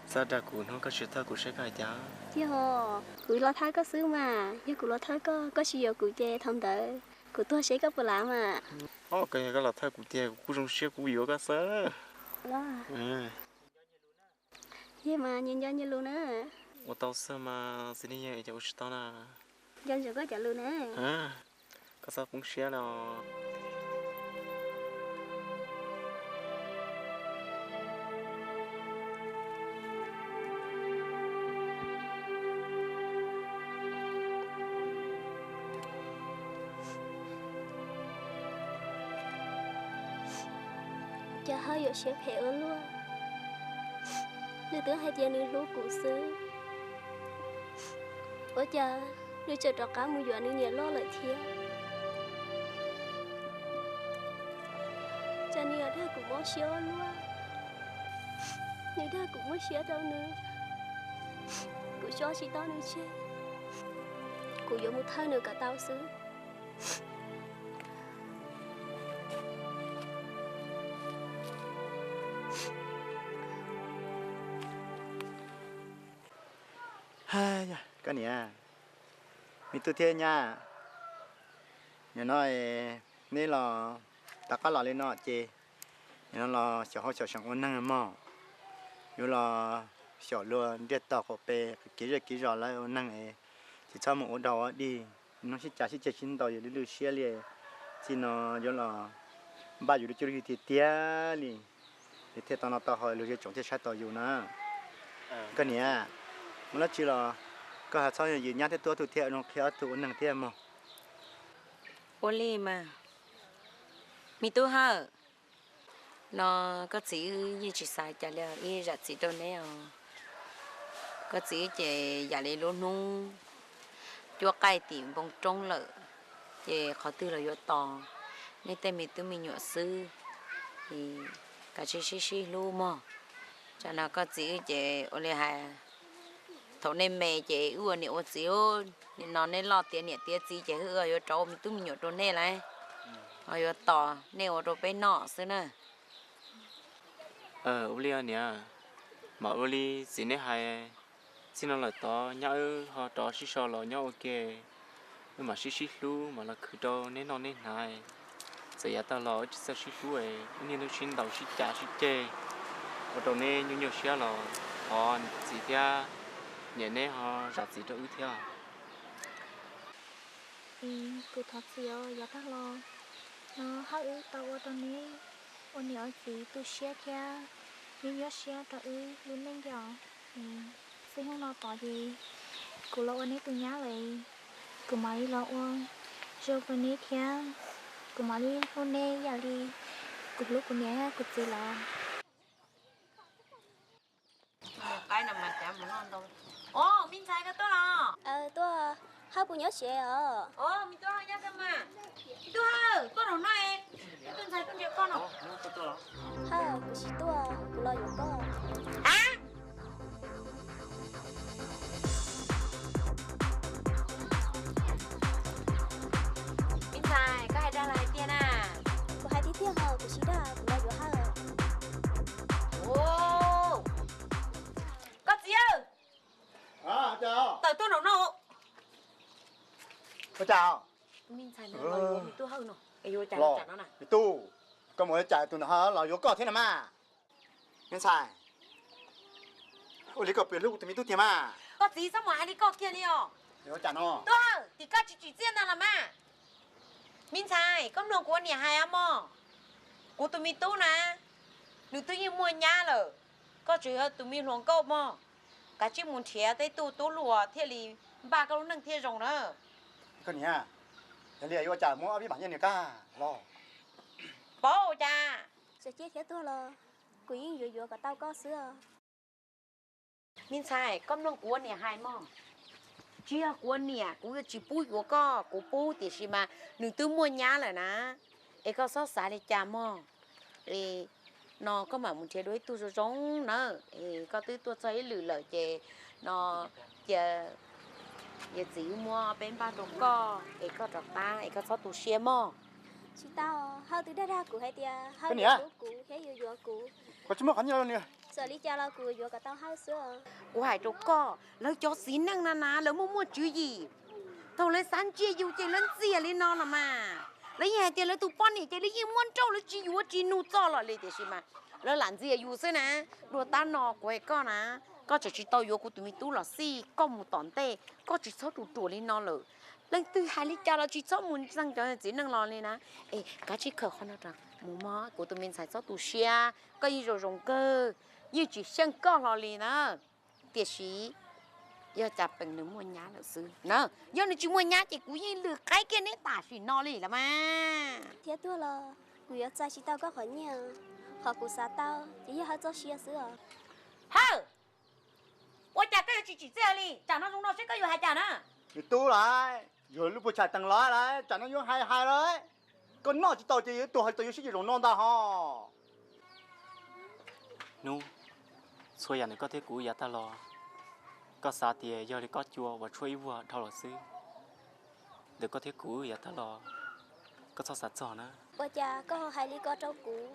Txhob dag kuv hnub koj tsis thawj kuv seb koj hais cas. Tiag os, kuv los thawj koj xwb mas, yog kuv los thawj koj, koj tsis yuav kuv ces thaum ntawd kuv tuag seb koj puas lav mas. Koj yog koj los thawj kuv tiag, kuv kuj zoo siab kuv yuav koj xwb. Yog mas nyias nco nyias lus na. Ua tau xwb mas, txiv neej yawg, cas ua tsis tau na. Nco ntsoov koj cov lus na. Koj txhob poob siab no. Cas Hawj yuav siab phem ua luaj, nws twb hais tias nws hlub kuv xwb, ua cas nws tseem rov qab mus yuav nws niam loj lawm thiab. Cas nws yuav dag kuv mob siab ua luaj, nws dag kuv muab siab rau nws, kuv tso tsis tau nws tseg, kuv yuav mus thawj nws kom tau xwb. Koj niam, me tub thiab nyab, nim no neb los rov qab los li no ces nim no los xyaum hauj xyaum seem ua neeg mog. Yuav los xyaum luag ntiaj tog qaum pes kev zej kev zos lawv ua neeg es tsis txhob mus ua dog ua dig, hnub sib cav sib ceg sib ntaus yus lub siab li. Txij no yuav los npaj yus lub cuab lub yig tiag tiag li, thiaj tau noj tau haus, luag zej tsoom thiaj saib tau yus na. Koj niam, muaj dab tsi los koj hais txhob yws nyab thiab tub ob tug thiab, zoo qhia ob tug ua neeg thiab mog. Ua li mas, me tub Hawj, no koj txiv wb yeej tsis xav cas li, wb zam txim rau neb os. Koj txiv wb ces yam li lub hnub cuab qaij tim npoo roob lawm, ces qhov twg los yuav tos nej tej me tub me nyuam xwb, es kav tsij sib sib hlub mog. Tsam no koj txiv wb ces ua li hais, thaum nej me ces wb ua niam ua txiv, nim no nej loj tiav niam tiav txiv ces wb yuav rov ua me tub me nyuam rau nej lauj, ho yuav tos nej ua rau peb noj xwb na. Ua li niam, mam ua li txiv neb hais, txij no lawm tod nyab wb ho rov sib so los nyob ua ke, wb mam sib sib hlub mam los khwv rau neb noj neb hnav. Txawm yav tag los wb tsis txawj sib hlub, wb niaj hnub sib ntaus sib cav sib ceg, ua rau neb nyuaj nyuaj siab los thov txiv thiab niam neb ho zam txim rau wb thiab. Es kuv thov txim os yav tag los no Hawj, wb tau ua rau neb ua niam ua txiv tu siab thiab neb nyuaj siab rau wb lub neej yom. Xij hwb no tod ces kuv los ua neb tus nyab lawm, kuv mam li los ua zoo rau neb thiab kuv mam li hlub neb ib yam li kuv hlub kuv niam kuv txiv lawm. Os, me ntxhais, koj tuaj los? Tuaj, Hawj puas nyob tsev os? Os, me tub Hawj nyob koj mas. Me tub Hawj, tuaj los no es. Tus ntxhais tuaj nrhiav koj no. Hawj, kuv tsis tuaj, kuv los yuav koj. Me ntxhais, koj hais dag los hais tiag na? Kuv hais tiag tiag os, kuv tsis dag, kuv los yuav Hawj. Koj txiv, tawm tuaj nraum no. Ua cas? Me ntxhais, me tub Hawj no, me tub, koj mus ua cas tus ntawd los yuav koj thiab na mas? Me ntxhais, ua li koj pw hlub kuv tus me tub tiag mas. Koj txiv txhob mus hais li koj kiag li os. Ua cas no? Tub Hawj, tim koj tsis tsim txiaj ntag los mas. Me ntxhais, koj mloog kuv ua niam hais mog. Kuv tus me tub na, nws twb yeej muaj nyab lawm. Koj tseem yog tus me hluas nkauj mog, kav tsij mus nrhiav tej tug tub hluas thiaj li npaj koj lub neej thiaj zoo na. Koj niam, yog li yuav ua cas muab ob peb mam nyiaj niam kaj los? Paub ua cas? Txawm ciaj thiab tuag los kuv yeej yuav yuav kom tau koj xwb os. Me ntxhais, koj mloog kuv ua niam hais mog. Tsis yog kuv ua niam kuv yuav tsis pub yuav koj, kuv pub tiam sis mas nws twb muaj nyab lawm na. Es koj txhob xav li cas mog. Es no koj mam mus nrhiav dua ib tug zoo zoo na. Es koj twb tuaj txog ib lwm lawm ces no cia yawm txiv muab peb npaj rau koj es koj rov qab es koj txhob tu siab mog. Tsis tau, Hawj twb dag dag kuv hais tias Hawj yuav hlub kuv thiab yuav yuav kuv. Koj tsis muaj qhov nyiaj los niam. Txawm li cas los kuv yuav kom tau Hawj xwb. Kuv hais rau koj, lawv cov txiv neej na na lawv muaj muaj tswv yim. Thaum lawv xav ntsia yus ces lawv ntxias li no los mas. Lawv yeej hais tias lawv tus poj niam ces lawv yeej muab nrauj, lawv tsis yuav tsis nug txog los li, tiam sis mas lawv lam ntxias yus xwb na. Dua tab no kuv hais koj na, koj tseem tsis tau yuav kuv tus me tub los xij, koj mus tom ntej koj tsis txhob ruam ruam li no lawm. Leej twg hais li cas los tsis txhob mus ntseeg cov txiv neej los li na. Es kav tsij khaws qhov no rau mus mog, kuv tus me ntxhais txhob tu siab, koj yeej zoo zoo kawg, yeej tsis xyeej koj hlo li na. Tiam sis yog cas peem nws muaj nyab lawm xwb na. Yog nws tsis muaj nyab ces kuv yeej lwm qaib kiag neb tam sim no li los mas. Thiab tuag los kuv yuav txais tsis tau koj qhov nyiaj, qhov kuv xav tau ces yog Hawj txoj sia xwb os. Hawj, ua cas koj yuav tsis tsim txiaj li? Tsam no zoo no seb koj yuav hais cas na? Me tub lawm, yog lub puas tshais tees los lawm, tsam no yuav hais hais lawm. Koj noj tsis tau ces yuav tuag hais tau yuav sib ceg zoo no ntag ho. Hnub, txhua yam ntawm koj thiab kuv yav tag los, koj xav tias yog li koj cua uas tshuab ib vuag dhau los xwb. Ntawm koj thiab kuv yav tag los, koj txhob xav txog na. Ua cas koj ho hais li ko rau kuv?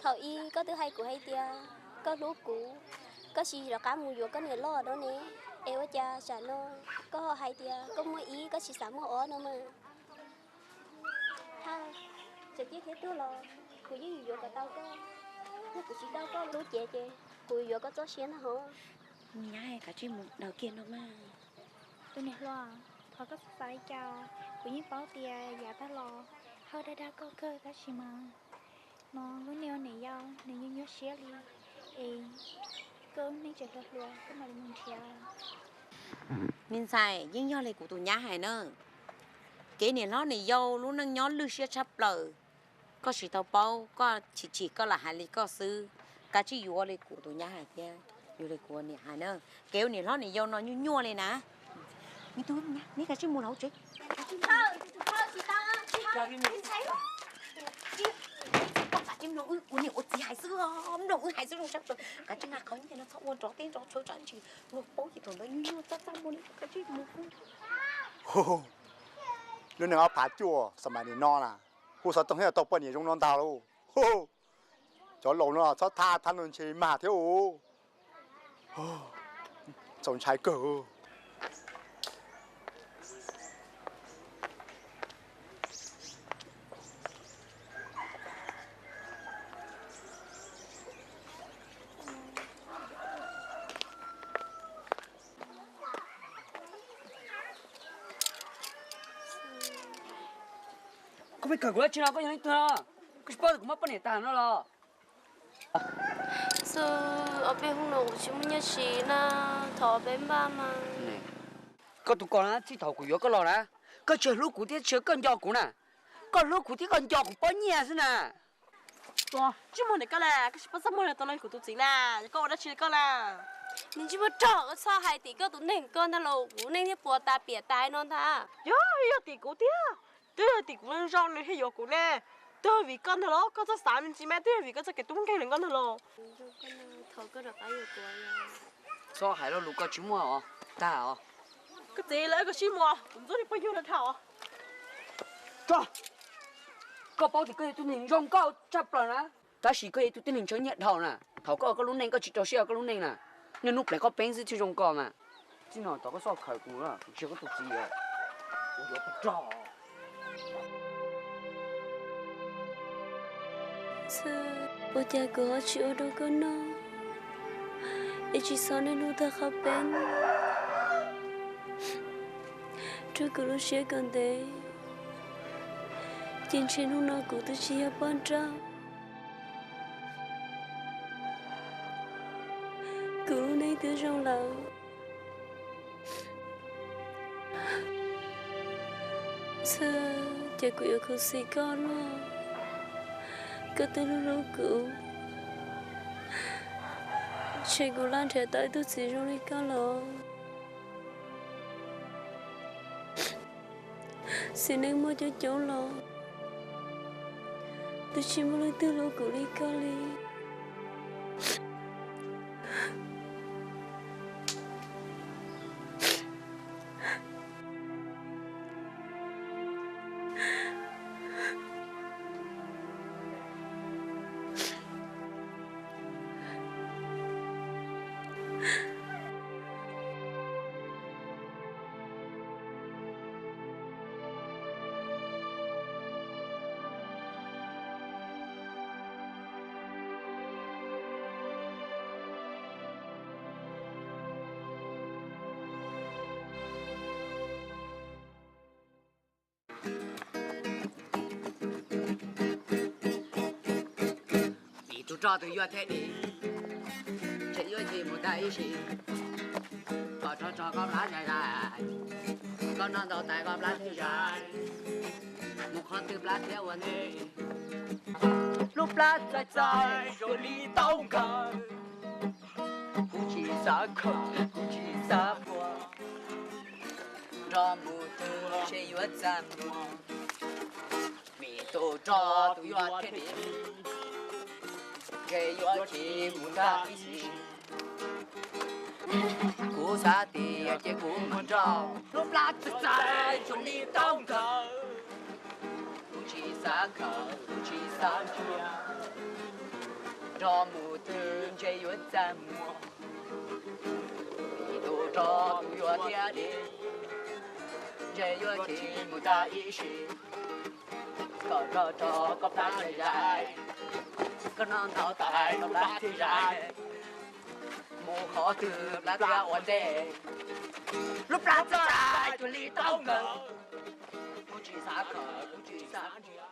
Thaum ib koj twb hais kuv hais tias koj hlub kuv, koj tsis rov qab mus yuav koj niam loj no ne. Es ua cas tsam no koj ho hais tias koj muaj ib koj tsis xav muaj ob no mas? Hawj, txawm ciaj thiab tuag los kuv yeej yuav yuav kom tau koj. Yog kuv tsis tau koj lub cev ces kuv yuav koj txoj sia ntag hov. Mus nyab, kav tsij mus daws kiag no mas. Tus niam hluas, thov koj xav li cas, kuv yeej paub tias yav tag los Hawj dag dag koj kawg tab sis mas no lub niag niam yau nws yeej nyuaj siab li, es koj lub neej tseem hluas hluas koj mam li mus nrhiav. Me ntxhais, yeej yog li kuv tus nyab hais na, kev niam hlob niam yau lub neej nyob lwj siab tshaj plaws. Koj tsis tau paub, koj chim chim koj lam hais li koj xwb. Kav tsij yuav li kuv tus nyab hais thiab yuav li kuv niam hais na. Kev ua niam hlob niam yau no nyuaj nyuaj li na. Me tub, neb kav tsij mus hauv tsev. Koj kav tsij mloog wb ua niam ua txiv hais xwb, mloog wb hais xwb zoo sab plaws. Kav tsij nqa qhov nyiaj no txhob ua nrov teb nrov chaw tsam ntsis luag paub ces thaum ntawd nyuaj nyuaj txaj txaj muag, kav tsij mus. Lub neej ob phav cuaj xam mas nim no na, hu xov tooj thiaj tau poj niam zoo no ntag lauj. Cov laus no txhob thab thab no ntshe mag thiab u. Txaus ntshai kawg. Koj pheej kawm kuv dab tsi no, koj yog leej twg no? Koj tsis paub tias kuv mob poj niam tag no los? Xwb, ob peb hnub no kuv tsis muaj nyiaj siv na, thov ob peb npaj mas. Koj tus ko na, txij thaum kuv yuav koj los na, koj tsis hlub kuv thiab tsis yog koj nco kuv na. Koj hlub kuv thiab koj nco kuv pob nyiaj xwb na. Tus ntsej muag ntawm koj na, koj tsis paub txaj muag li tus no kuv tus txiv na, koj ua dab tsi li koj na? Niag ntsej muag rog, koj txhob hais tim koj tus neeg, koj ntag los kuv neej thiaj puas tas piam tas no ntag. Yog, yog tim kuv tiag, twb yog tim kuv neej zoo nws thiaj yuav kuv ne. Twb yog vim koj ntag los, koj txhob xav me ntsis mas, twb yog vim koj txoj kev tub nkeeg ntawm koj ntag los. Txhob hais lo lus koj tsis muaj os, tag os. Koj txiv, lawv kom sib muag, kuv ntxub niag poj yug no dhau. Koj paub tias koj yog tus neeg zoo nkauj tshaj plaws na, tab sis koj yog tus tib neeg ntshaw nyiaj dhau na. Thaum koj ua koj lub neej koj tsis rau siab ua koj lub neej na. Niaj hnub pleev qhov peev xwb thiaj zoo nkauj mas. Txij no tov koj txhob khaws kuv lawm, kuv tsis yog koj tus txiv. Kuv yuav koj rog. Txhawm, ua cas kuv ho tsis ua rau koj noj, es tsis xav niaj hnub tag qhov peev, rau kuv lub siab kom ntev, ces ntshe hnub no kuv twb tsis yog poj nrauj, kuv lub neej twb zoo lawm. Txhawm, ces kuv yuav khuv xim koj luaj, koj twb hlub hlub kuv, ntshe kuv laj nrhiav tau ib tug txiv zoo li koj los. Txiv neej muaj coob coob los twb tsis muaj leej twg hlub kuv li koj li. Vim tus rog tus yuag thiaj dim, ntshe yuav chim mus tag ib sim. Koj rog rog koj plab zais zais, koj noj ntau tas koj plab thiaj zais. Mus qhov twg plab thiaj ua ntej, lub plab txaij txaij zoo li tau nkawd. Kuv tsis xav khawm, kuv tsis xav puag, nrog mus twg ntshe yuav txaj muag. Vim tus rog tus yuag thiaj dim, ntshe yuav chim mus tag ib sim. Kuv xav tias cia kuv mus nrog lub plab txaij txaij zoo li tau nkawd. Kuv tsis xav khawm, kuv tsis xav ntsia, nrog mus twg ntshe yuav txaj muag. Vim tus rog tus yuag thiaj dim, ntshe yuav chim mus tag ib sim. Koj rog rog koj plab zais zais, koj noj ntau tas koj plab thiaj zais. Mus qhov twg plab thiaj ua ntej, lub plab txaij txaij zoo li tau nkawd. Kuv tsis xav khawm, kuv tsis xav ntsia,